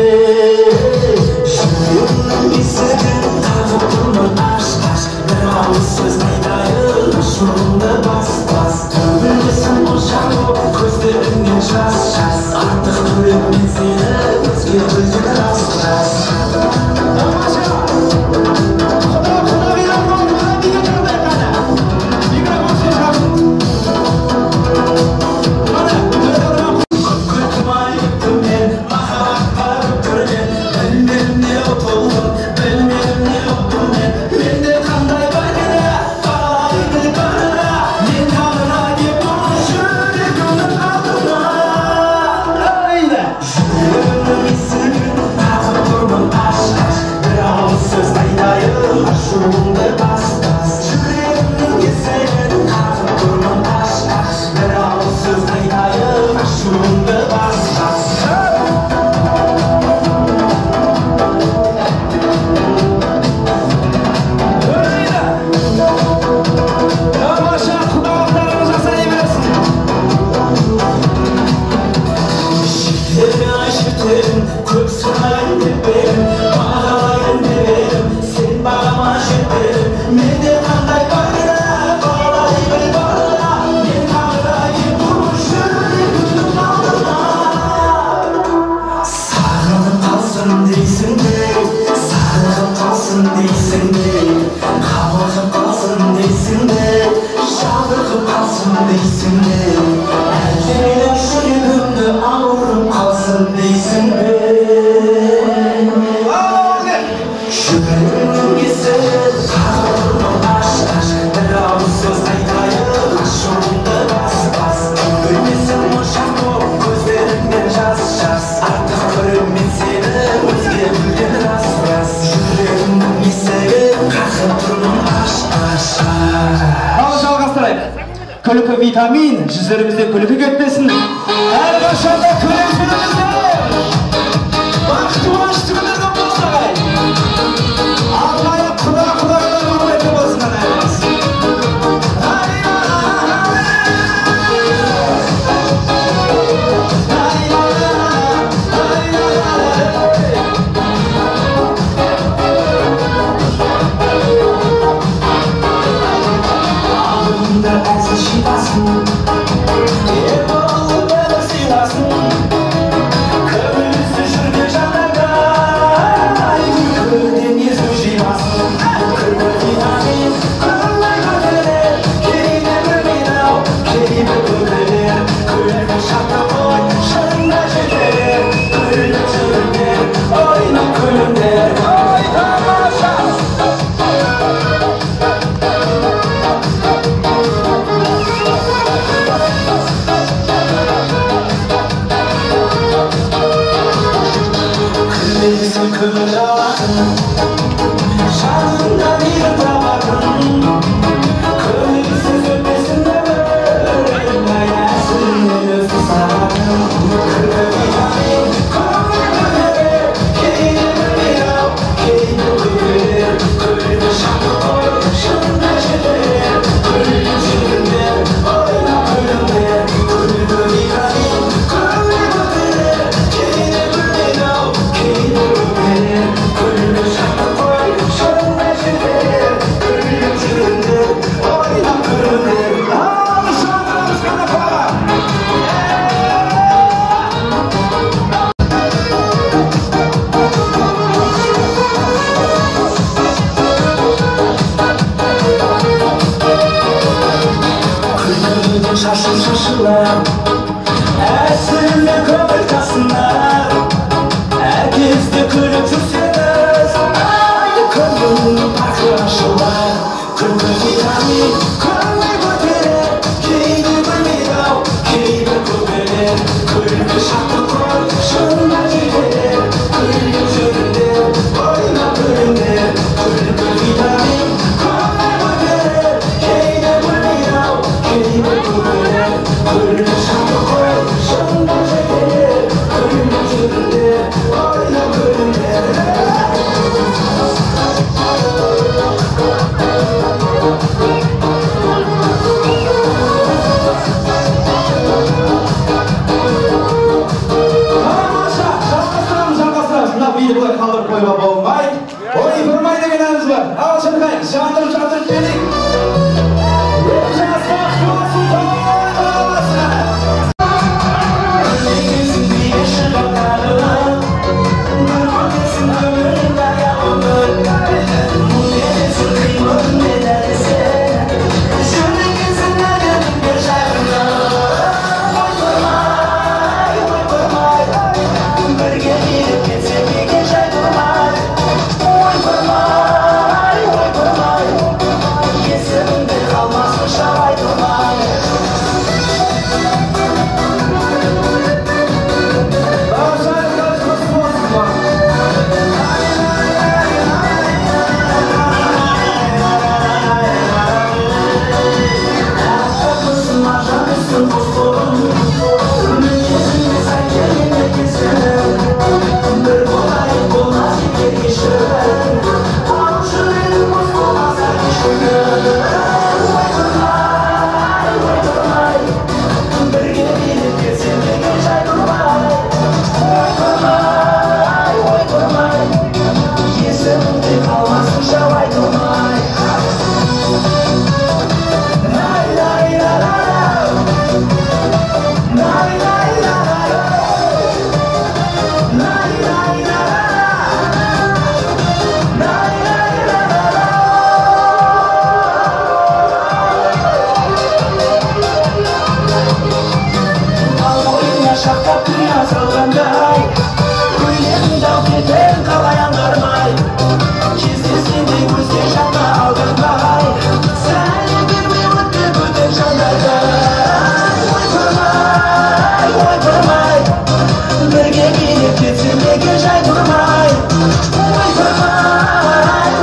Жүрегімнің есігін қағып тұрмын аш аш, бір ауыз сөз айтайын, ашуымды бас бас. Төбелесің моншақ боп, көздеріңнен жас жас, артық көрем мен сені өзге гүлден рас рас. Білмедім не ұтылдым, білмедім не ұттым мен. Менде қандай бар кінә, Күлкі витамин, жүздерімізде күлкі кетпесін. Әрқашанда күліп жүріңіздер. Бақытты қуанышты күндердің болсын ағайын. Арнайы құда-құдағайлар құрметті болсын ағайын.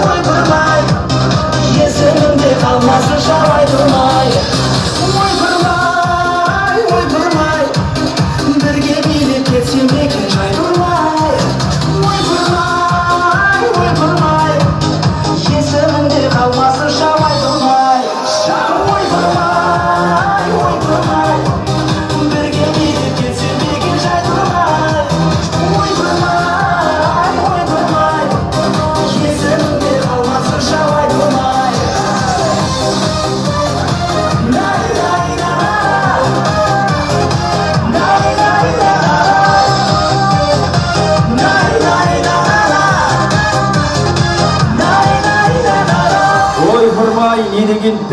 Ойпырмай, есімімде қалмасын жау айтылмай.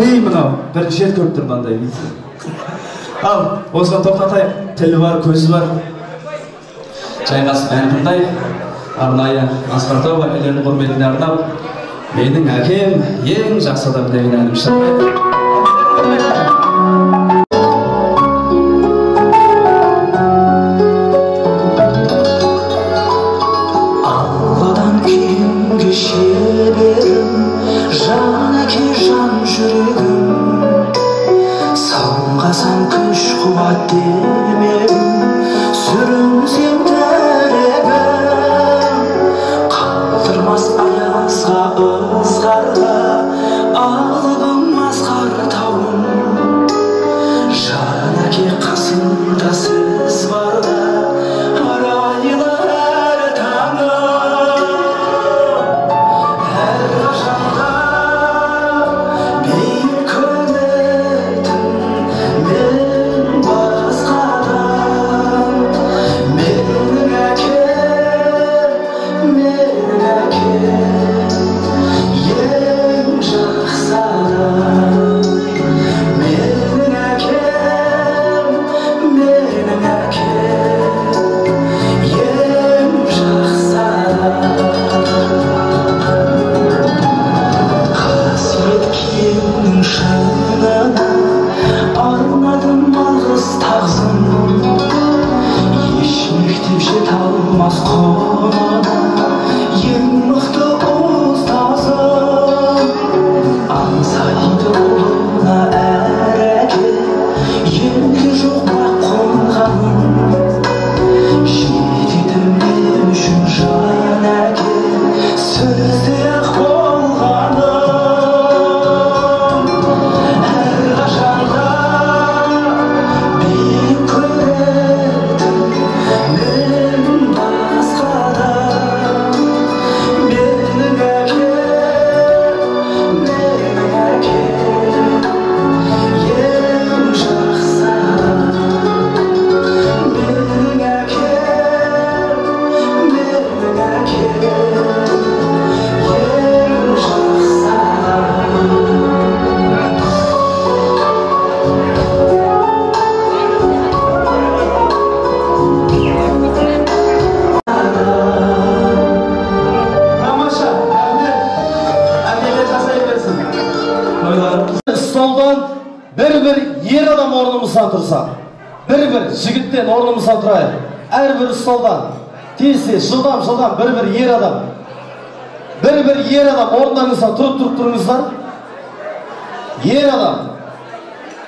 Ей, мынау бірінші рет көріп тұрмын андай дейді. Ал, осыған тоқтатайық. Тілі бар, көзі бар. Жайғасып ән тыңдайық. Арнайы Асқар Тау әкелерінің құрметіне арнап, менің әкем ең жақсы адам деген әнім шырқайды. Алладан күйінге шеберім, жан әке, жан жүрегім, салынғасам күш қуат демеуім, сүрінсем тірегім, қалдырмас аязға ызғарға, алыбым асқар тауым. Жан әке қасымда сіз барда, арайлы әр таңым, әрқашанда биік көрінетін мен басқадан. Менің әкем, менің әкем ең жақсы адам. Менің әкем, менің әкем ең жақсы адам. Қасиет киімнің шыңына арнадым алғыс тағзым, еш мектеп жете алмас құнына, ең мықты ұстазым. Аңсайды ұлына әр әке, елде жоқ бақ қонғанын, жетеді мен үшін жан әке, сөзде-ақ болғаным. Әрқашанда биік көретін мен басқадан. Менің әкем, менің әкем ең жақсы адам. Менің әкем, менің әкем ең жақсы адам. Тамаша, рахмет. Әкелер жасай берсін. Столдан бір-бір ер адам орнымыздан тұрса, бір-бір жігіттен орнымыздан тұрайық. Әрбір столдан тез-тез, жылдам-жылдам бір-бір ер адам. Бір-бір ер адам орындарыңыздан тұрып тұрыңыздар. Ер адам.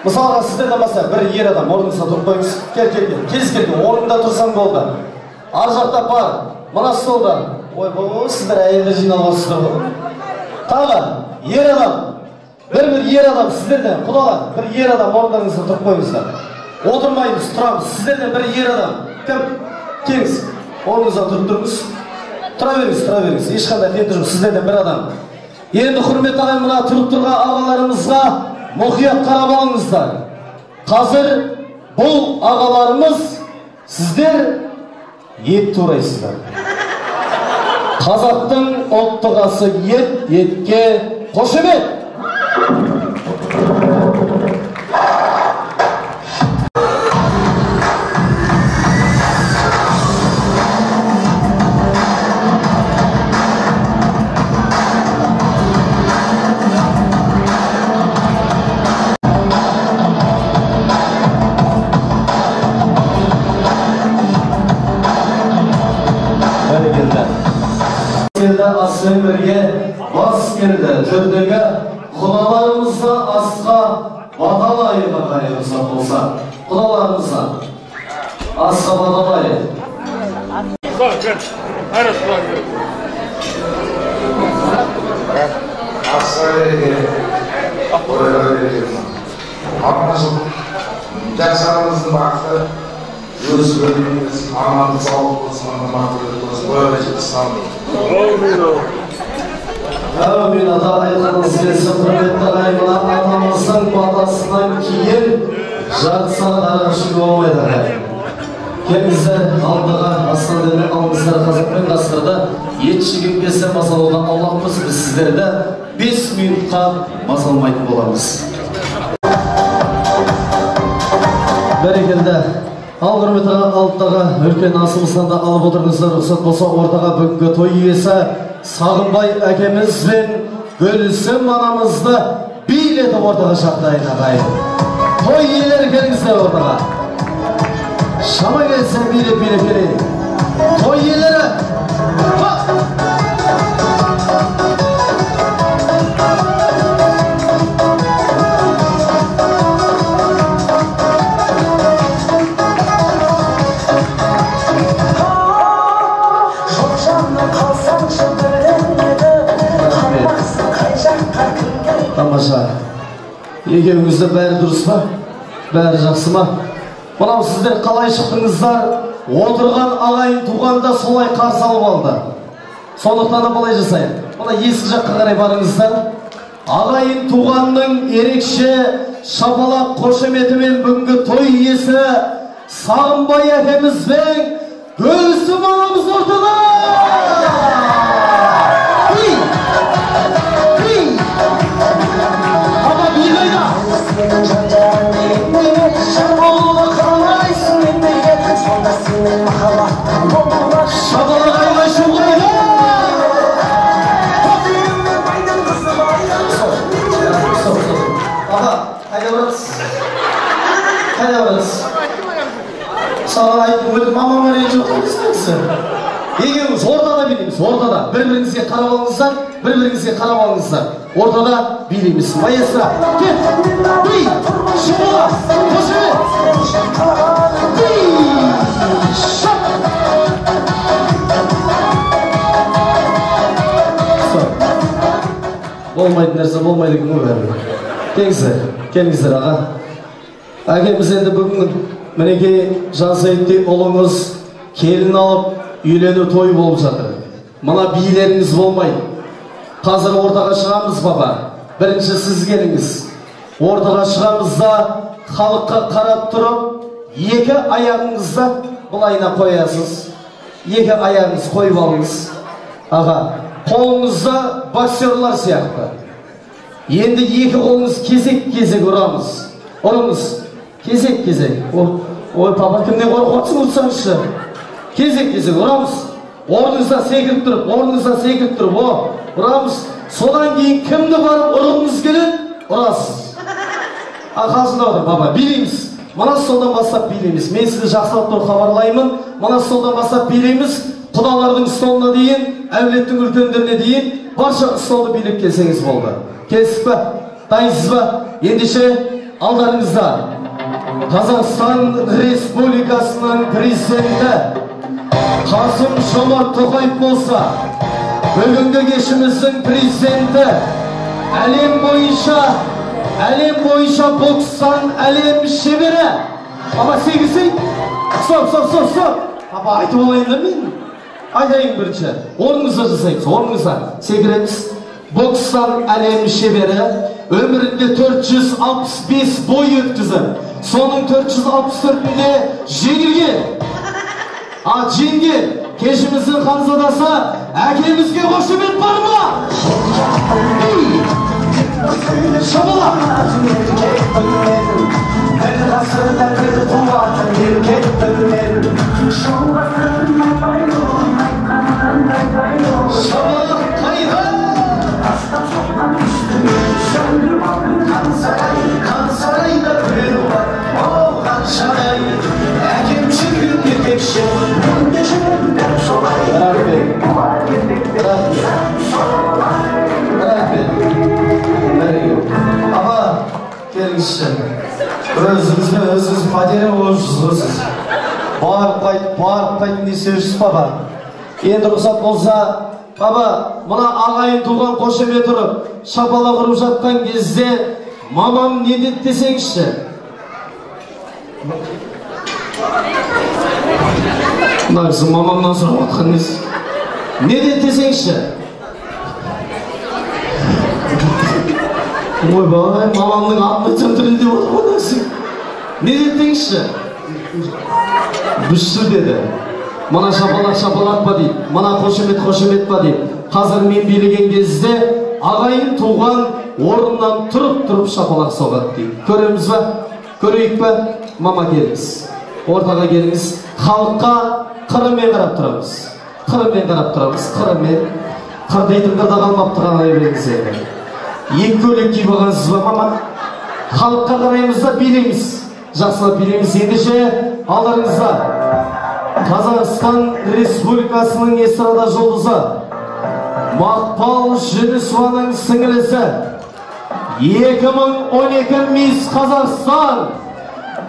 Мысалға сіздерден бастайық, бір ер адам орныңыздан тұрып қойыңыз. Кел, кел, кел. Кез келген орнында тұрсаң болды. Ар жақта бар, мына столда. Ой, бұл сіздер әйелдер жиналғансыздар ғой. Тағы ер адам, бір-бір ер адам сіздерден, құдалар, бір ер адам орындарыңыздан тұрып қойыңыздар. Отырмаймыз, тұрамыз. Сіздерден бір ер адам. Кім? Келіңіз. Орныңыздан тұрып тұрыңыз. Тұра беріңіз, тұра беріңіз. Ешқандай қиындық жоқ. Сіздерден бір адам. Енді құрметті ағайын, мына тұрып тұрған ағаларымызға мұқият қарап алыңыздар. Қазір бұл ағаларымыз сіздер ет турайсыздар. Қазақтың ұлттық асы ет, етке қошемет. Бәрекелді. Келді аспен бірге бас келді. Төрдегі құдаларымызды асқа баталайық ағайын, рұқсат болса. Құдаларымызды асқа баталайық. Асқа береке, тойға береке. Аманшылық, жастарымыздың бақыты, өз өміріміз амандық саулық болсын, ынтымақтылық болсын, тойға жетсін. Әумин, ата, айтқаныңыз келсін. Құрметті ағайын, мына атамыздың батасынан кейін жарты сағат араға шығуға болмайды ағайын. Келіңіздер, алдыға астан алыңыздар. Қазақ пен қасқырды ет жеген кезде мазалаудан аулақпыз. Біз сіздерді 5 минутқа мазаламайтын боламыз. Бәрекелді. Ал құрметті алыптағы үлкен асымыздан да алып отырыңыздар, рұқсат болса ортаға бүгінгі той иесі Сағынбай әкеміз бен Гүлсім анамызды билетіп ортаға шақырайын ағайын. Той иелері келіңіздер ортаға. Шама келсе билеп билеп келейін. Той иелері. Тамаша. Екеуіңізде бәрі дұрыс па? Бәрі жақсы ма? Мынау сіздер қалай шықтыңыздар? Отырған ағайын туғанда солай қарсы алып алды. Сондықтан да былай жасайық. Мына есік жаққа қарай барыңыздар. Ағайын туғанның ерекше шапалақ қошеметімен бүгінгі той иесі Сағынбай әкеміз бен Гүлсім анамыз ортада! Шабалақ айғай шу қайда? Аға, қайда барасыз? Қайда барасыз? Саған айттым, өліп мамама ренжіп отырсыз. Екеуміз ортада билейміз, ортада. Бір-біріңізге қарап алыңыздар, бір-біріңізге қарап алыңыздар. Ортада билейміз. Маэстро, кет! Би! Шабалақ! Қошемет! Би! Шап! Болмайтын нәрсе болмайды екен ғой бәрібір. Келіңіздер, келіңіздер аға. Әкеміз енді бүгін мінекей Жансейіттей ұлыңыз келін алып үйлену той болып жатыр. Мына билеріңіз болмайды. Қазір ортаға шығамыз баба. Бірінші сіз келіңіз. Ортаға шығамыз да халыққа қарап тұрып, екі аяғыңызды былайына қоясыз. Екі аяғыңыз қойып алыңыз. Аға, қолыңызда боксерлар сияқты. Енді екі қолыңыз кезек-кезек ұрамыз. Ұрыңыз. Кезек-кезек. Ой, папа, кімнен қорқып отырсың, ұрсаңызшы. Кезек-кезек ұрамыз. Орныңызда секіріп тұрып, орныңызда секіріп тұрып, о, ұрамыз. Содан кейін кімді барып ұрғыңыз келеді, ұрасыз. А қалжыңдап отыр, папа, билейміз. Мына столдан бастап билейміз. Мен сізді жақсылап тұрып хабарлаймын. Мына столдан бастап билейміз. Құдалардың столына дейін, әулеттің үлкендеріне дейін барша столды билеп келсеңіз болды. Келісіп пе? Дайынсыз ба? Ендеше алдарыңызда Қазақстан Республикасының президенті Қасым Жомарт Тоқаев болса, бүгінгі кешіміздің президенті әлем бойынша бокстан әлем шебері. Папа, секірсей? Стоп, стоп, стоп, стоп. Папа, айтып алайын да мен. Айтайын бірінші. Орныңызда жасаймыз, орныңызда. Секіреміз. Бокстан әлем шебері өмірінде 465 бой өткізіп, соның 464-інде жеңілген. А жеңген кешіміздің ханзадасы әкемізге қошемет бар ма? Шабалақ! Bir ғасырда бір туатын еркекпін мен. Шабалақ қайда? Хан сарай, хан сарайда біреу бар, о хан сарай. Әкем жүрген еркекше, мен де жүрем дәл солай. Рахмет. Рахмет. Аға, келіңізші. Өзіңізбен өзіңіз потеря болып жүрсіз ғой сіз. Барып қайт, барып қайт не істеп жүрсіз папа? Енді рұқсат болса, папа, мына ағайын туған қошемет ұрып, шапалақ ұрып жатқан кезде мамам не деді десеңізші? Мына кісі мамамнан сұрап жатқан несі? Не деді десеңізші? Ойбай, мамамның атын айтсам тілінде отыр ғой мына. Не деді деңізші? Бүшсу деді. Мына шапалақ шапалақ па дейді, мына қошемет қошемет па дейді. Қазір мен билеген кезде ағайын туған орнынан тұрып-тұрып шапалақ соғады дейді. Көреміз ба? Көрейік па? Мама келіңіз. Ортаға келіңіз. Халыққа қырымен қарап тұрамыз. Қырымен қарап тұрамыз. Қырымен. Қыр дейтін қырда қалмапты қарай беріңіз енді. Екі көйлек киіп алғансыз ба, мама? Халыққа қараймыз да билейміз. Жақсылап билейміз. Ендеше алдарыңызда Қазақстан Республикасының эстрада жұлдызы Мақпал Жүнісованың сіңілісі 2012 Мисс Қазақстан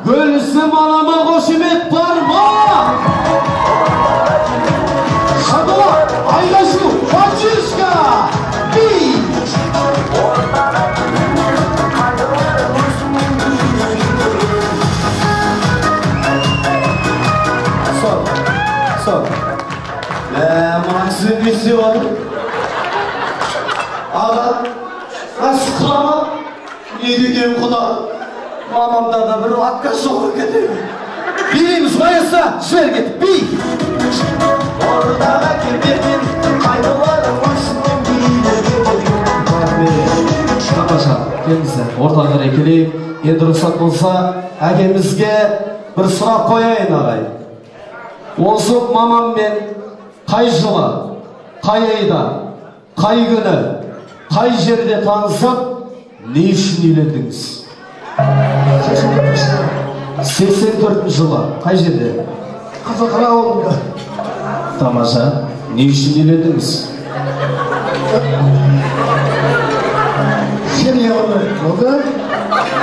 Гүлсім анама қошемет бар ма? Шапалақ, айқай-шу, поддержка! Би! Стоп, стоп. Мына кісі не істеп жатыр? Аға, құда ма? Не деген құда? Мамамда да бір отказ жоқ екен. Билейміз, маэстро, жібер кетіп, би! Ортаға келбетін, қайғыларым өзіңнен билеп. Тамаша, келіңіздер, ортаға қарай келейік. Енді рұқсат болса, әкемізге бір сұрақ қояйын, ағай. Осы мамаммен қай жылы, қай айда, қай күні, қай жерде танысып, не үшін үйлендіңіз? 84 жылы, қай жерде? Қызылқара ауылында. Тамаша, не үшін үйлендіңіз? Семья құру болды.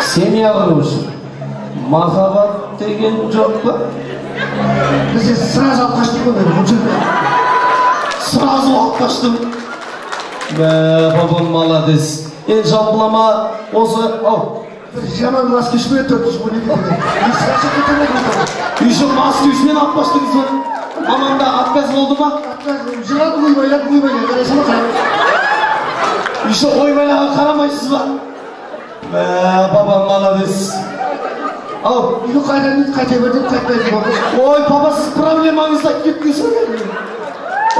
Семья құру үшін. Махаббат деген жоқ па? Біз сразу алып қаштық қой. Сразу алып қаштым. Папам молодец. Енді жалпылама осы... Жаман мас кешпей 412 деген. Еще мас кешпен алып қаштыңыз ба? Мамамда отказ болды ма? Отказ. Жылады ойбайлап, ойбайлап. Еще ойбайлаға қарамайсыз ба? Папам молодец. Ау. Үйге қайтамын, қайта бердім, қайтпайды. Ой, папа, сіз проблемаңызды айтып кеттіңіз.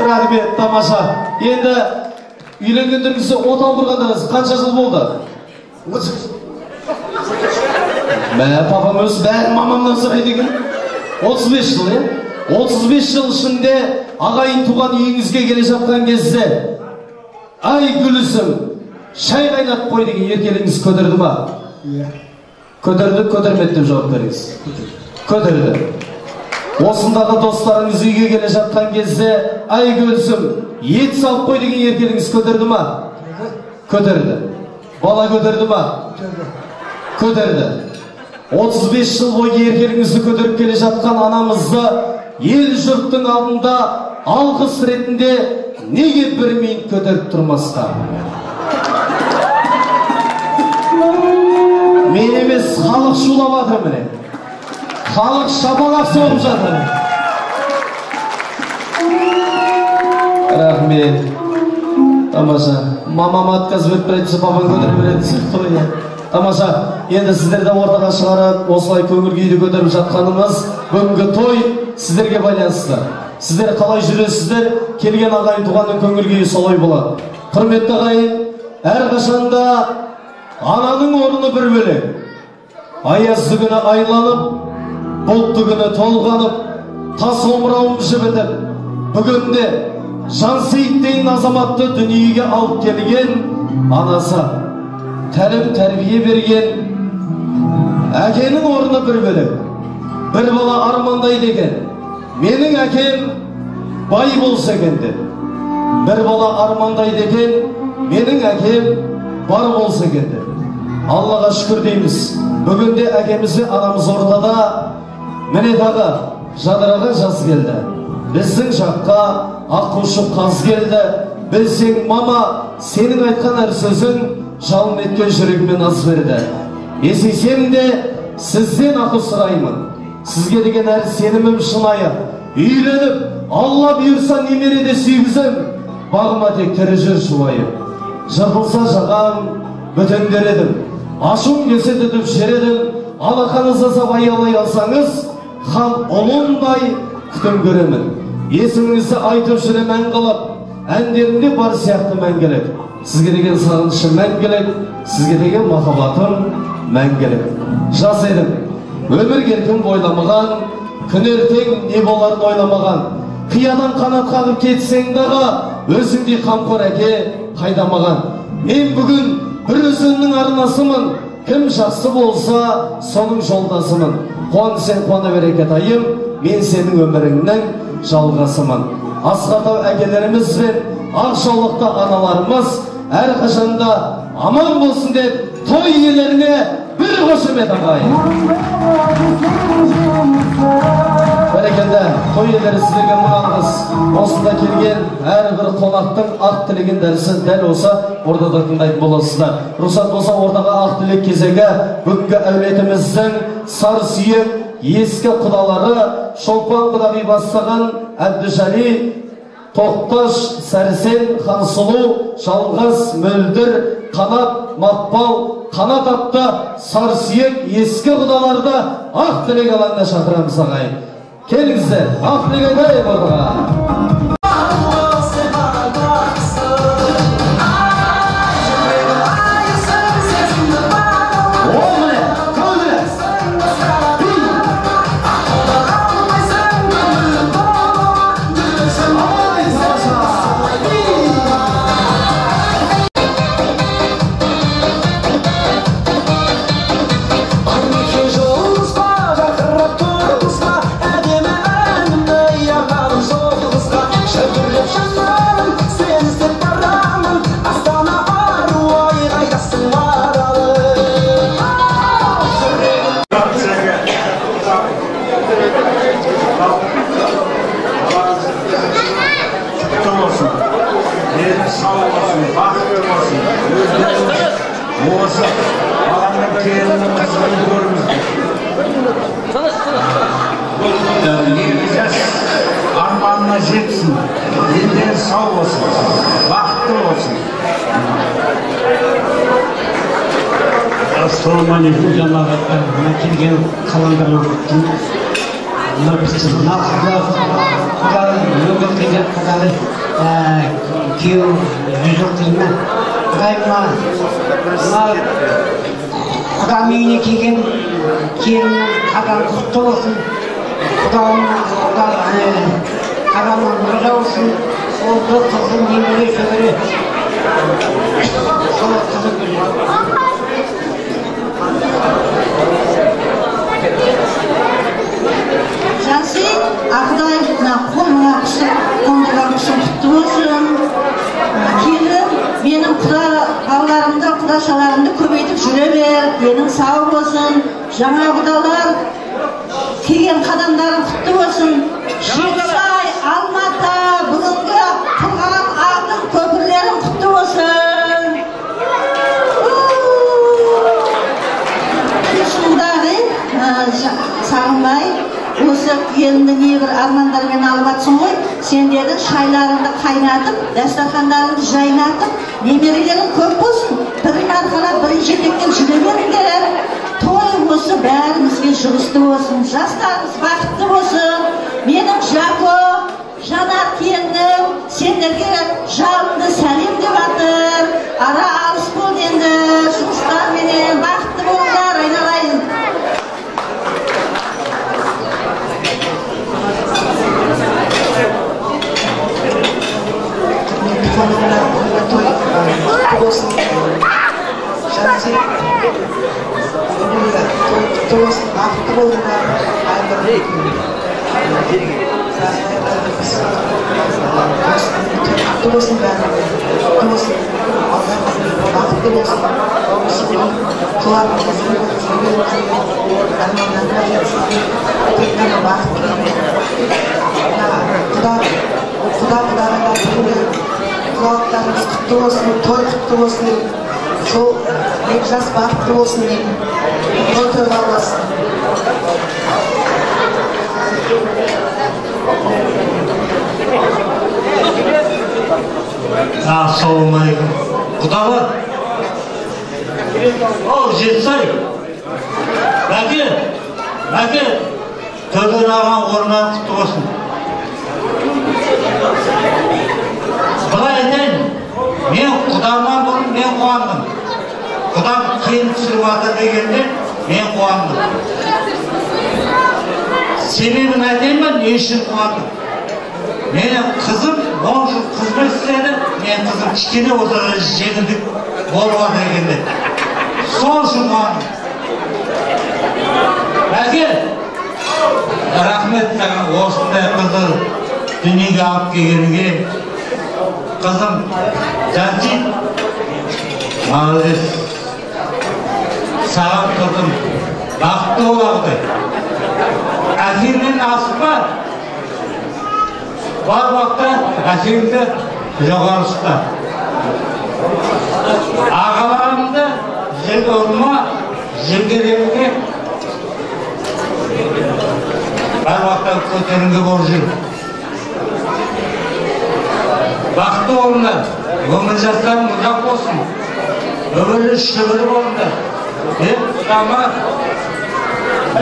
Рахмет, тамаша. Енді үйленгендеріңізге отау құрғандарыңыз қанша жыл болды? 30. Мә, папам өзі бәрін мамамнан сұрайды екен. 35 жыл, е? 35 жыл ішінде ағайын туған үйіңізге келе жатқан кезде ай Гүлісім, шай қайнатып қой деген еркелігіңіз көтерді ма? Иә. Көтерді, көтермеді деп жауап беріңіз. Көтерді. Осындағы достарыңыз үйге келе жатқан кезде ай Гүлісім, ет салып қой деген еркелігіңіз көтерді ма? Көтерді. Бала көтерді ма? Көтерді. 35 жыл бойы еркелігіңізді көтеріп келе жатқан анамызды ел жұрттың алдында алғыс ретінде неге бір минут көтеріп тұрмасқа? Мен емес, халық шулап жатыр міне. Халық шапалақ соғып жатыр. Рахмет. Тамаша. Мамам отказ беріп береді, папам көтеріп береді сияқты ғой. Тамаша. Енді сіздерді ортаға шығарып, осылай көңіл күйді көтеріп жатқанымыз бүгінгі той сіздерге байланысты. Сіздер қалай жүресіздер, келген ағайын туғанның көңіл күйі солай болады. Құрметті ағайын, әрқашанда ананың орны бір бөлек. Аязды күні айланып, бұлтты күні толғанып, тас омырауын жібітіп, бүгінде Жансейіт деген азаматты дүниеге алып келген анасы, тәлім тәрбие берген әкенің орны бір бөлек. Бір бала армандайды екен, менің әкем бай болса екен деп. Бір бала армандайды екен, менің әкем бар болса екен деп. Аллаға шүкір дейміз. Бүгінде әкеміз бен анамыз ортада. Міне тағы жадыраған жаз келді. Біздің жаққа аққушы қаз келді. Білсең, мама, сенің айтқан әр сөзің жалын еткен жүрегіме наз берді. Есейсем де сізден ақыл сұраймын. Сізге деген әр сенімім шынайы. Үйленіп, Алла бұйырса немере де сүйгізім. Бағыма тек тірі жүр жұбайым. Жыртылса жағам, бүтіндер едім. Ашуым келсе түтіп жер едім. Алақаныңызда сап аялай алсаңыз, хан ұлындай күтім көремін. Есіміңізді айтып жүрем ән қылып, Әндерінде бар сияқты мәңгілік. Сізге деген сағынышым мәңгілік, сізге деген махаббатым мәңгілік. Жас едім, өмір еркін бойламаған, күн ертең не боларын ойламаған. Қиядан қанат қағып кетсең дағы, өзіңдей қамқор әке қайдамаған. Мен бүгін бір өзіңнің арнасымын, кім жақсы болса, соның жолдасымын. Қуан сен қуана бер әкетайым, мен сенің өміріңнің жалғасымын. Асқар тау әкелеріміз бен ақ жаулықты аналарымыз әрқашанда аман болсын деп той иелеріне бір қошемет ағайын. Бәрекелді, той иелері, сіздерге мың алғыс. Осында келген әрбір қонақтың ақ тілеген дәрісі дәл осы ортада тыңдайтын боласыздар. Рұқсат болса, ортаға ақ тілек кезегі бүгінгі әулетіміздің сар сүйек ескі құдалары Шолпан құдағи бастаған Әбдіжәли, Тоқташ, Сәрсен, Хансұлу, Жалғыз, Мөлдір, Қанат, Мақпал, Қанат атты сар сүйек ескі құдаларды ақ тілек алаңына шақырамыз ағайын. Келіңіздер, ақ тілек айтайық ортаға. Арманына жетсін, елдері сау болсын, бақытты болсын. Ассалаумағалейкум, жамағаттар. Мына келген қаламгерлердің мына құда өмір деген құдалы күйеу 100 жыл деймін. Құдай мына құданың үйіне келген келіннің қадамы құтты болсын. Құдауының қадамынан нұр жаусын. Ұлды, қызы, немере, шөбере сол қызы Жансей, Ақдай, мына қол мына құсым, қондырған құсым құтты болсын. Келін, менің құда балаларымды, құдашаларымды көбейтіп жүре бер, денің сау болсын. Жаңа құдалар келген қадамдарың құтты болсын. Жетісай, Алматы, бүгінгі тұрған ардың көпірлерің құтты болсын. Шындағы Сағынбай, осы еліңді небір армандармен алып атсың ғой, сендердің шайларыңды қайнатып, дастархандарыңды жайнатып, немерелерің көп болсын, бірін арқалап, бірін жетектеп жүре беріңдер. Той осы бәрімізге жұғысты болсын, жастарымыз бақытты болсын. Менің Жако, Жанар келінім сендерге жалынды сәлем деп жатыр. Ара алыс бол енді, жұмыстарменен бақытты болыңдар, айналайын. Қонақтар, бүгінгі той құтты болсын. Жансей, бүгінгі той құтты болсын, бақытты болыңдар. Құтты болсын бәрі, құтты болсын, бақытты болсын. Құлағымыз армандарына жетсін, тек қана бақыт тілеймін. Құда, құдағайлар, бүгінгі құдалықтарыңыз құтты болсын, той құтты болсын, сол екі жас бақытты болсын деймін. Той тойға болсын. Ассалаумағалейкум. Құдалар, оу, Жетісай, Бәке, Бәке, Төлеген ағаң орнынан құтты болсын. қуандым. Құдам келін түсіріп жатыр дегенде мен қуандым. Себебін айтайын ба, не үшін қуандым? Менің қызым 10 жыл қызмет істеді, менің қызым кішкене болса да жеңілдік болып жатыр екен деп. Сол үшін қуандым. Әке, рахмет саған осындай қызды дүниеге алып келгеніңе. Қызым Жанжит, молодец. Саған қызым бақытты бол ағдай. Әкеңнен асықпа. Бар уақытта әкеңді жоғары ұста. Ағаларыңды жерге ұрма, жерге бар уақытта көтеріңгі болып жүр. Бақытты болыңдар, өмір жастарың ұзақ болсын, өмірлі шүбірлі болыңдар. Мен құдама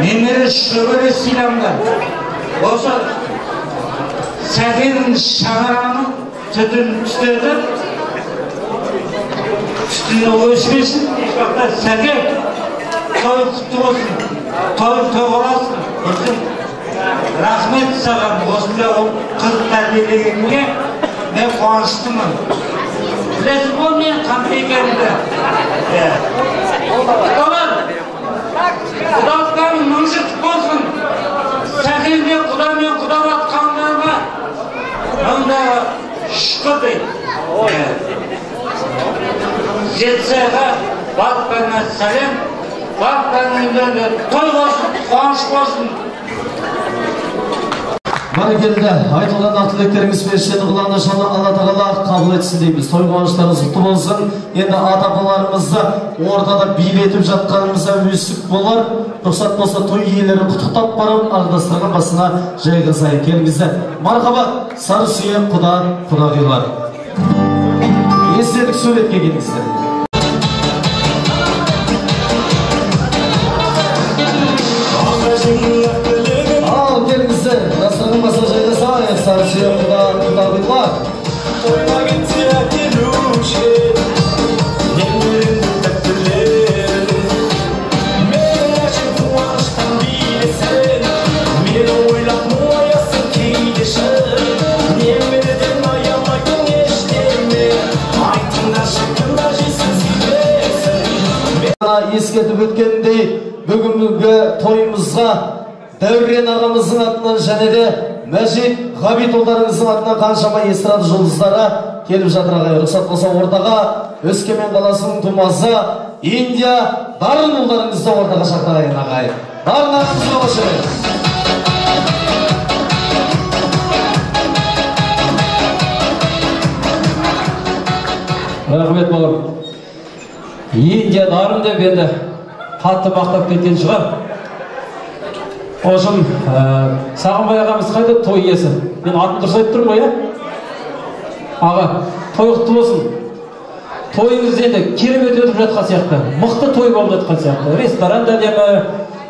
немере шөбере сыйлаңдар. Осы Сәкеннің шаңырағының түтін түтетіп, түтіні өшпесін, еш уақытта. Сәкен, той құтты болсын, той тоғаласын. Үлкен рахмет саған осындай қыз тәрбиелегеніңе, мен қуаныштымын. Білесің ғой мен қандай екенімді. Құдалар, құдалықтарың мың жыл болсын. Сәкенмен құдамен құдалатқандарына мыңда шүкір дейді. Жетісайға барлықтарына сәлем, барлықтарының үйлерінде той болсын, қуаныш болсын. Бәрекелді, айтылған ақ тілектеріңіз періштенің құлағына шалды, Алла тағала қабыл етсін дейміз. Той қуаныштарыңыз құтты болсын. Енді ата-апаларымызды ортада билетіп жатқанымыз әуестік болар. Рұқсат болса той иелерін құттықтап барып, ақ дастархан басына жайғасайық. Келіңіздер. Мархабат, сары сүйек құда, құдағилар. Естелік суретке келіңіздер. Ал келіңіздер, дастархан басына жайғасайық, сары сүйек құда, құдағилар. Тойға кетсе әкелуші немереңді тәттілерін, менің әжем қуаныштан билесін, мені ойлап мұңаясың кейде шын, немереден аямайтын ештеме, айтыңдаршы кім әжесін сүймесін. Ескертіп өткеніндей, бүгінгі тойымызға Дәурен ағамыздың атынан және де Мәжит Ғабитұлдарыңыздың атынан қаншама эстрада жұлдыздары келіп жатыр ағай. Рұқсат болса ортаға Өскемен қаласының тумасы Индия Дарын ұлдарыңызды ортаға шақырайын ағай. Дарын ағамызға қошемет. Рахмет бауырым. Индия Дарын деп енді қатты мақтап кеткен шығар. Ошым, Сағынбай ағамыз қайда той иесі? Мен атын дұрыс айтып тұрмын ғой, иә? Аға, той құтты болсын. Тойыңыз енді керемет өтіп жатқан сияқты, мықты той болып жатқан сияқты. Ресторан да әдемі,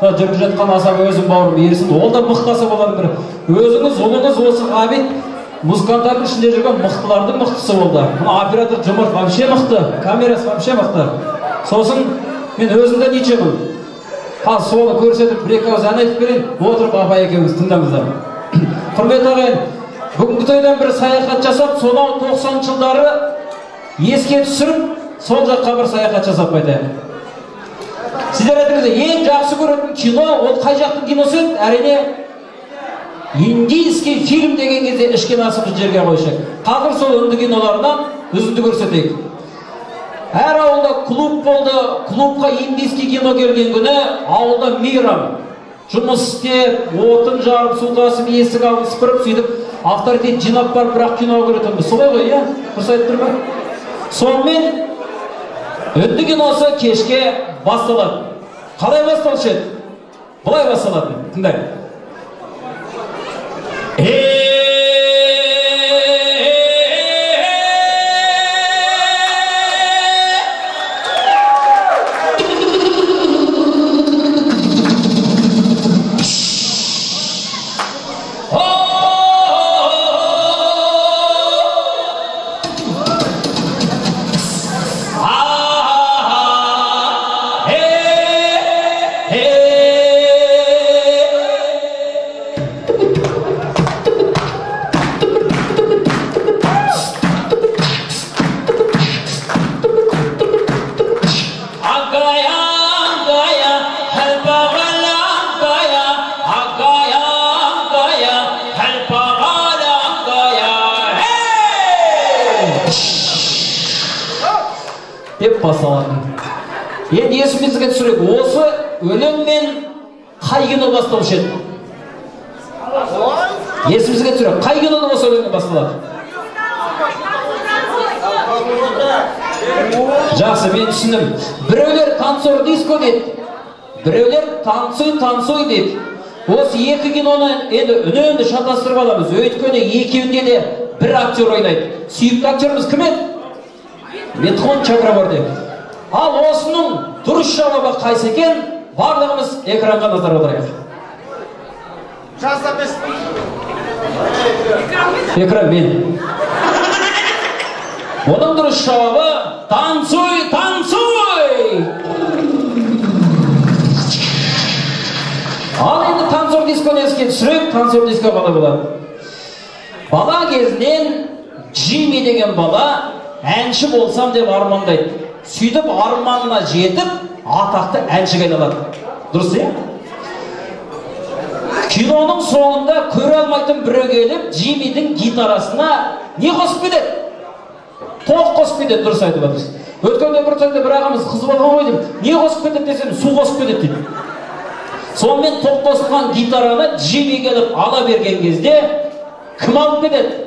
жүріп жатқан асаба өзім бауырым Ерсін, ол да мықты асабалардың бірі. Өзіңіз, ұлыңыз осы Ғабит музыканттардың ішінде жүрген мықтылардың мықтысы болды. Мына оператор Жомарт вообще мықты, камерасы вообще мықты. Сосын мен өзім де ничемін. Қазір соны көрсетіп, бір екі ауыз ән айтып берейін, отырып апай екеуміз тыңдаңыздар. Құрметті ағайын, бүгінгі тойдан бір саяхат жасап, сонау 90 жылдары еске түсіріп, сол жаққа бір саяхат жасап қайтайық. Сіздер айтыңыздар, ең жақсы көретін кино, ол қай жақтың киносы еді? Әрине, индийский фильм деген кезде ішкен асымызды жерге қойшық. Қазір сол үнді киноларынан үзінді көрсетейік. Әр ауылда клуб болды, клубқа индийский кино келген күні ауылда мейрам. Жұмыс істеп, отын жарып, су тасып, есік алдын сыпырып, сөйтіп авторитет жинап барып бірақ кино көретінбіз. Солай ғой, иә? Дұрыс айтып тұрмын ба? Сонымен үнді киносы кешке басталады. Қалай басталушы еді? Былай басталады. Тыңдайық. Ah! Деп басталатын. Енді есімізге түсірейік, осы өлеңмен қай кино басталушы еді? Есімізге түсірейік, қай кинода осы өлеңмен басталады? Жақсы, мен түсіндім. Біреулер танцор диско дейді, біреулер танцуй танцуй дейді. Осы екі киноны енді үнемі шатастырып аламыз. Өйткені екеуінде де бір актер ойнайды. Сүйікті актеріміз кім еді? Митхун Чакраборти. Ал осының дұрыс жауабы қайсы екен? Барлығымыз экранға назар аударайық. Экран мен. Оның дұрыс жауабы танцуй, танцуй! Ал енді танцор дисконы еске түсірейік. Танцор диско қалай болады? Бала кезінен Джимми деген бала әнші болсам деп армандайды. Сөйтіп арманына жетіп, атақты әншіге айналады. Дұрыс, иә? Киноның соңында көре алмайтын біреу келіп, Джиммидің гитарасына не қосып кетеді? Тоқ қосып кетеді, дұрыс айтып жатырсыз. Өткенде бір тойда бір ағамыз қыз болған ғой деп, не қосып кетеді десем, су қосып кетеді дейді. Сонымен тоқ қосылған гитараны Джимми келіп ала берген кезде кім алып кетеді?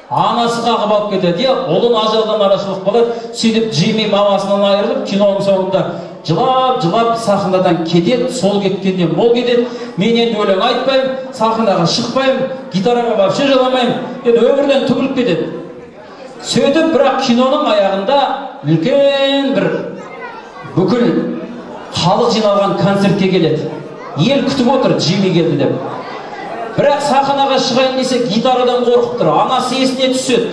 Анасы қағып алып кетеді, иә, ұлын ажалдан арашылық болады. Сөйтіп Джимми мамасынан айырылып, киноның соңында жылап-жылап сахнадан кетеді. Сол кеткенде мол кетеді. Мен енді өлең айтпаймын, сахнаға шықпаймын, гитараға вообще жыламаймын. Енді өмірден түңіліп кетеді. Сөйтіп бірақ киноның аяғында үлкен бір бүкіл халық жиналған концертке келеді. Ел күтіп отыр, Джимми келді деп. Бірақ сахнаға шығайын десе гитарадан қорқып тұр. Анасы есіне түседі,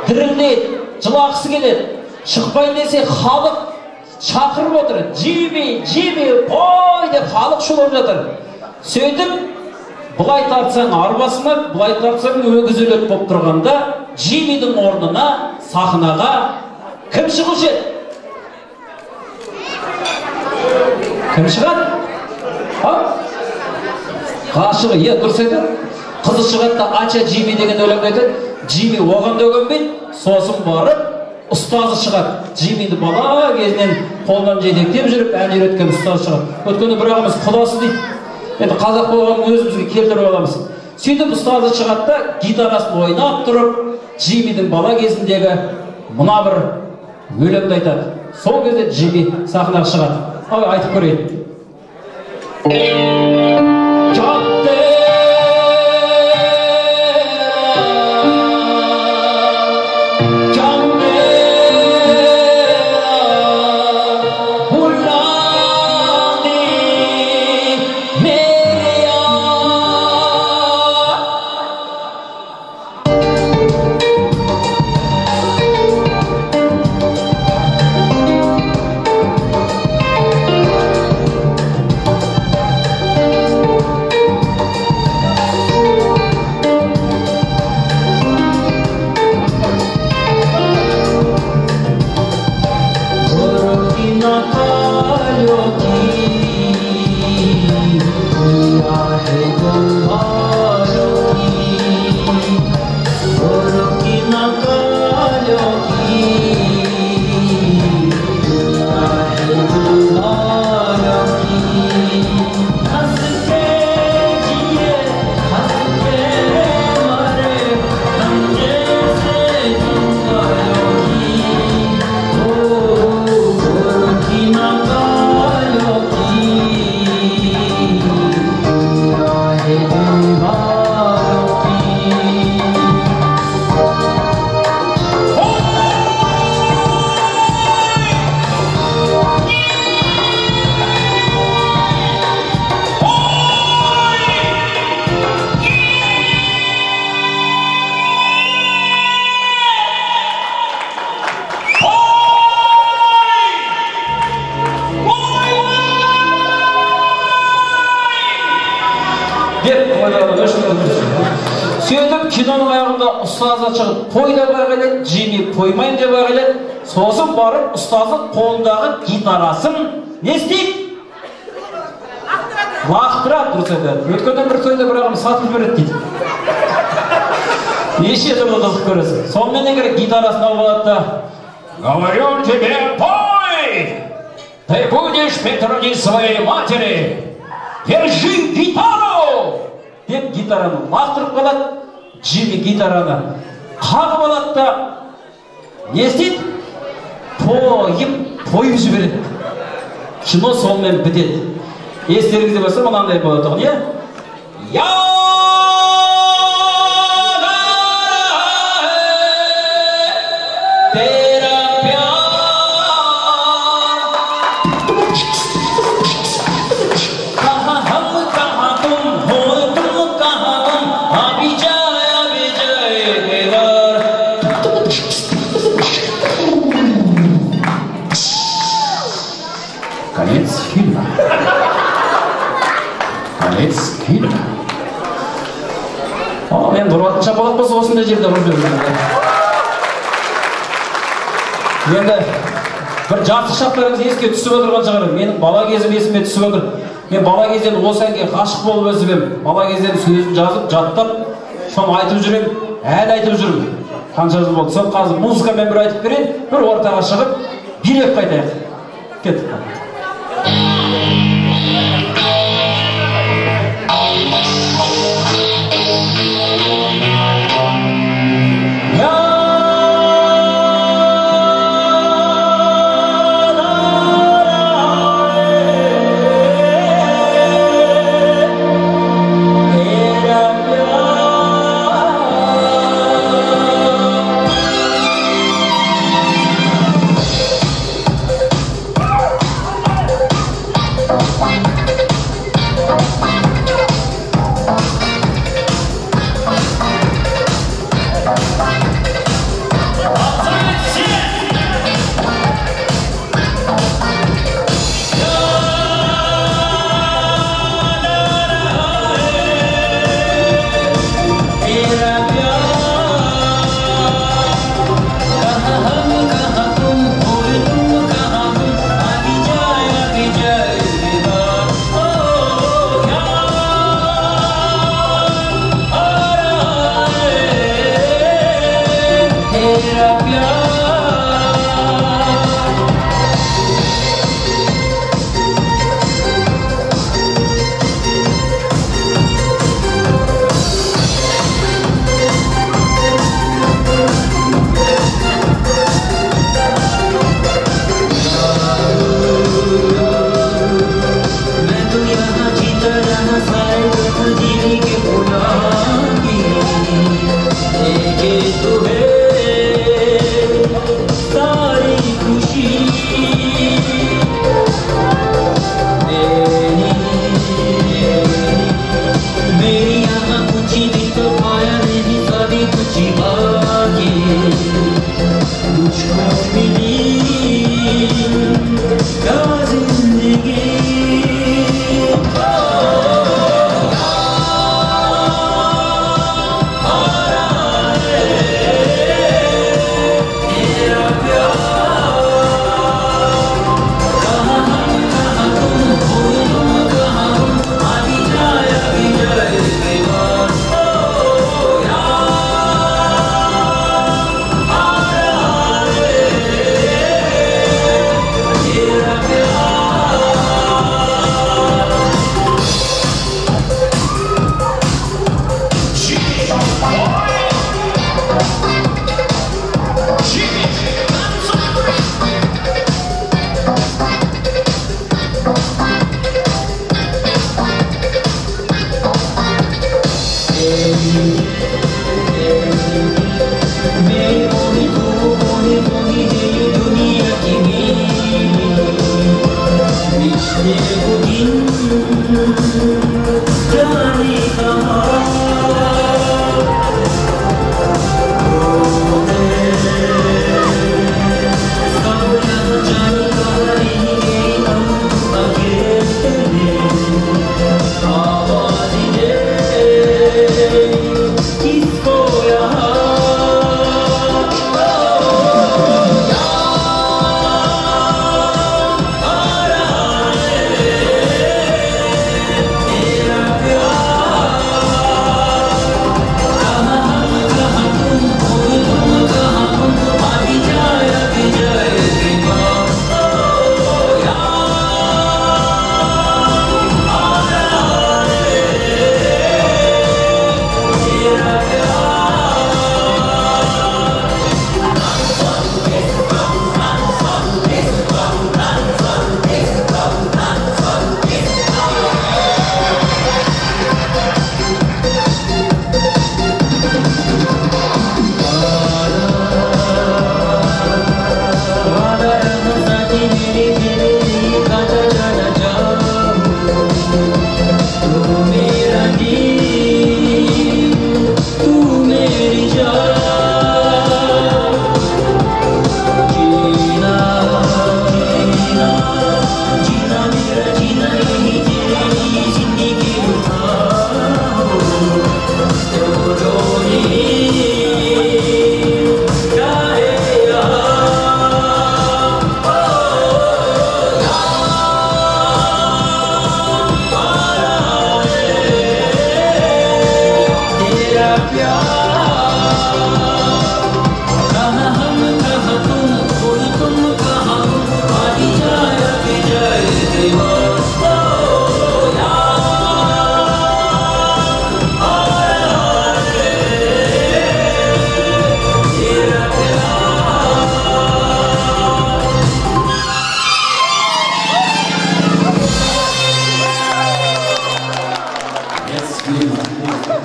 дірілдейді, жылағысы келеді. Шықпайын десе халық шақырып отыр. Джимми, Джимми, қой деп халық шулап жатыр. Сөйтіп былай тартсаң арбасына, былай тартсаң өгіз өледі болып тұрғанда Джиммидің орнына сахнаға кім шығушы еді? Кім шығады? Ғашығы, е, дұрыс айтады. Қызы шығады да Ача Джимми деген өлеңді айтады. Джимми оған да көнбейді. Сосын барып ұстазы шығады. Джиммиді бала кезінен қолынан жетектеп жүріп ән үйреткен ұстазы шығады. Өткенде бір ағамыз құдасы дейді. Енді қазақ болғанын өзімізге келтіріп аламыз. Сөйтіп ұстазы шығады да гитарасын ойнап тұрып Джиммидің бала кезіндегі мына бір өлеңді айтады. Сол кезде Джимми сахнаға шығады. Ал айтып көрейін. Сөйтіп киноның аяғында ұстазы шығып қой деп айғайлайды, Джимми қоймайын деп айғайлайды. Сосын барып ұстазы қолындағы гитарасын не істейді? Лақтырады, дұрыс айтады. Өткенде бір тойда бір ағам сатып жібереді дейді. Неше түрлі қызық көресің. Сонымен не керек, гитарасын алып алады да, Говорю тебе, пой! Ты будешь петруни своей матери! Держи гитару! Деп гитараны лақтырып қалады. Джимми гитараны қағып алады да не істейді? Тойып, тойып жібереді. Кино сонымен бітеді. Естеріңізде болса, мынандай болады тұғын, иә? Я तेरा प्यार कहाँ हम कहाँ तुम हो तुम कहाँ तुम अभी जाए देवर। Конец фильма. Конец фильма. Ал енді ұратын шапалақ болса, осындай жерде ұрып жіберіңіздер. Енді бір жастық шақтарыңыз еске түсіп отырған шығар. Менің бала кезім есіме түсіп отыр. Мен бала кезден осы әнге ғашық болып өсіп едім. Бала кезден сөзін жазып, жаттап, соны айтып жүремін, әлі айтып жүрмін. Қанша жыл болды. Сол қазір музыкамен бір айтып берейін, бір ортаға шығып, билеп қайтайық. Кеттік. कहाँ हम कहाँ तुम, कोई तुम कहाँ आई जाए अभी जाए दोस्तों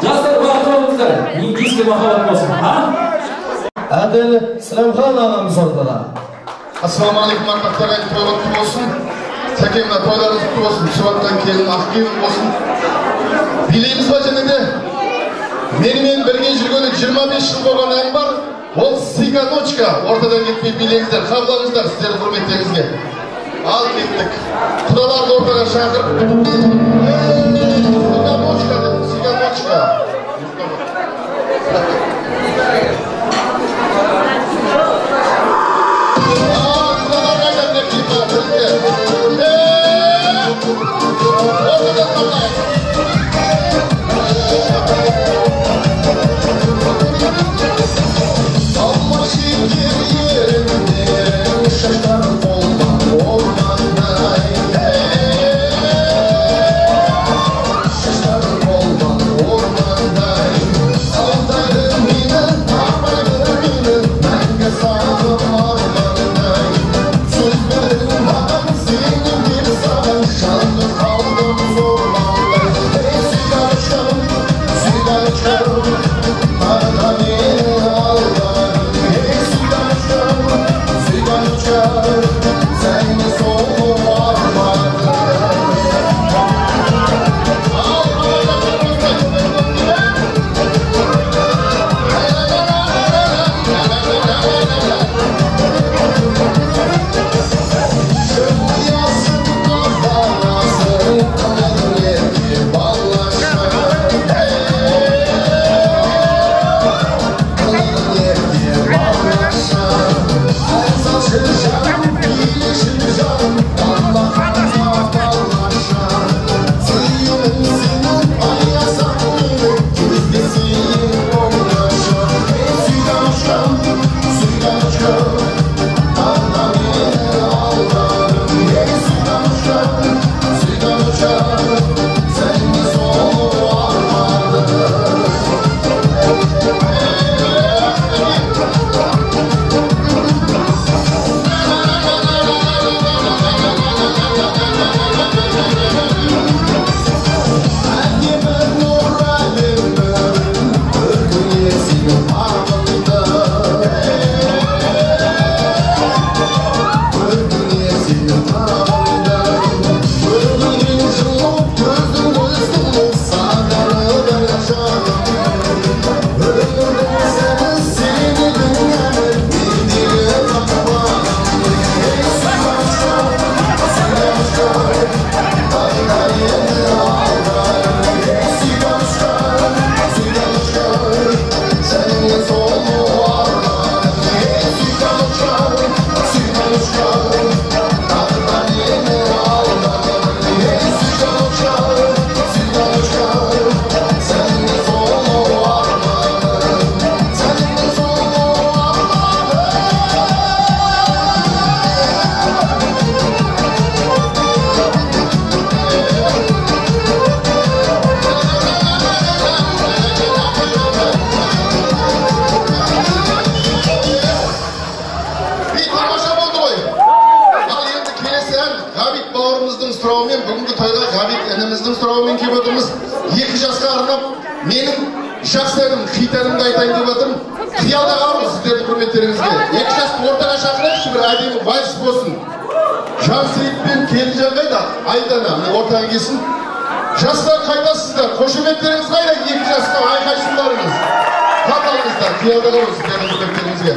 Жастар, бақытты болыңыздар. Индийский махаббат болсын, а? Әділ Сілемхан ағамыз ортада. Ассалаумағалейкум, ардақты ағайын, той құтты болсын. Сәке, мына тойларыңыз құтты болсын. Түсіп жатқан келін ақ келін болсын. Билейміз ба және де? Менімен бірге жүргені 25 жыл болған ән бар. Ол «Цыганочка». Ортадан кетпей билеңіздер, қабыл алыңыздар сіздердің құрметтеріңізге. Ал кеттік. Құдаларды ортаға шақырып. Цыганочка дедім, цыганочка. Құдалар қайда? Ортадан қабылдайық. Алма шекер еріндерің, шаштарың болған ормандай. Шаштарың болған ормандай. Алдайды мені, таппайды мені, мәңгі сағым армандай. Сөз бердің маған, сенем деп саған, жалғыз қалдым зорландай. Ей, цыганочкам, цыганочкам, тағы мені алдадың. Ей, цыганочкам, цыганочкам, сені соңғы арманым. Сұрауымен келіп отырмыз. Екі жасқа арнап менің жақсы әнім, хит әнімді айтайын деп жатырмын. Қиялда қалу сіздердің құрметтеріңізге. Екі жасты ортаға шақырайықшы, бір әдемі вальс болсын. Жансейіт пен Келінжан қайда? Айдана, міне ортаға келсін. Жастар қайдасыздар? Қошеметтеріңіз қайда? Екі жасқа айқай шуларыңыз. Қат алыңыздар, қиялда қалу сіздердің құрметтеріңізге.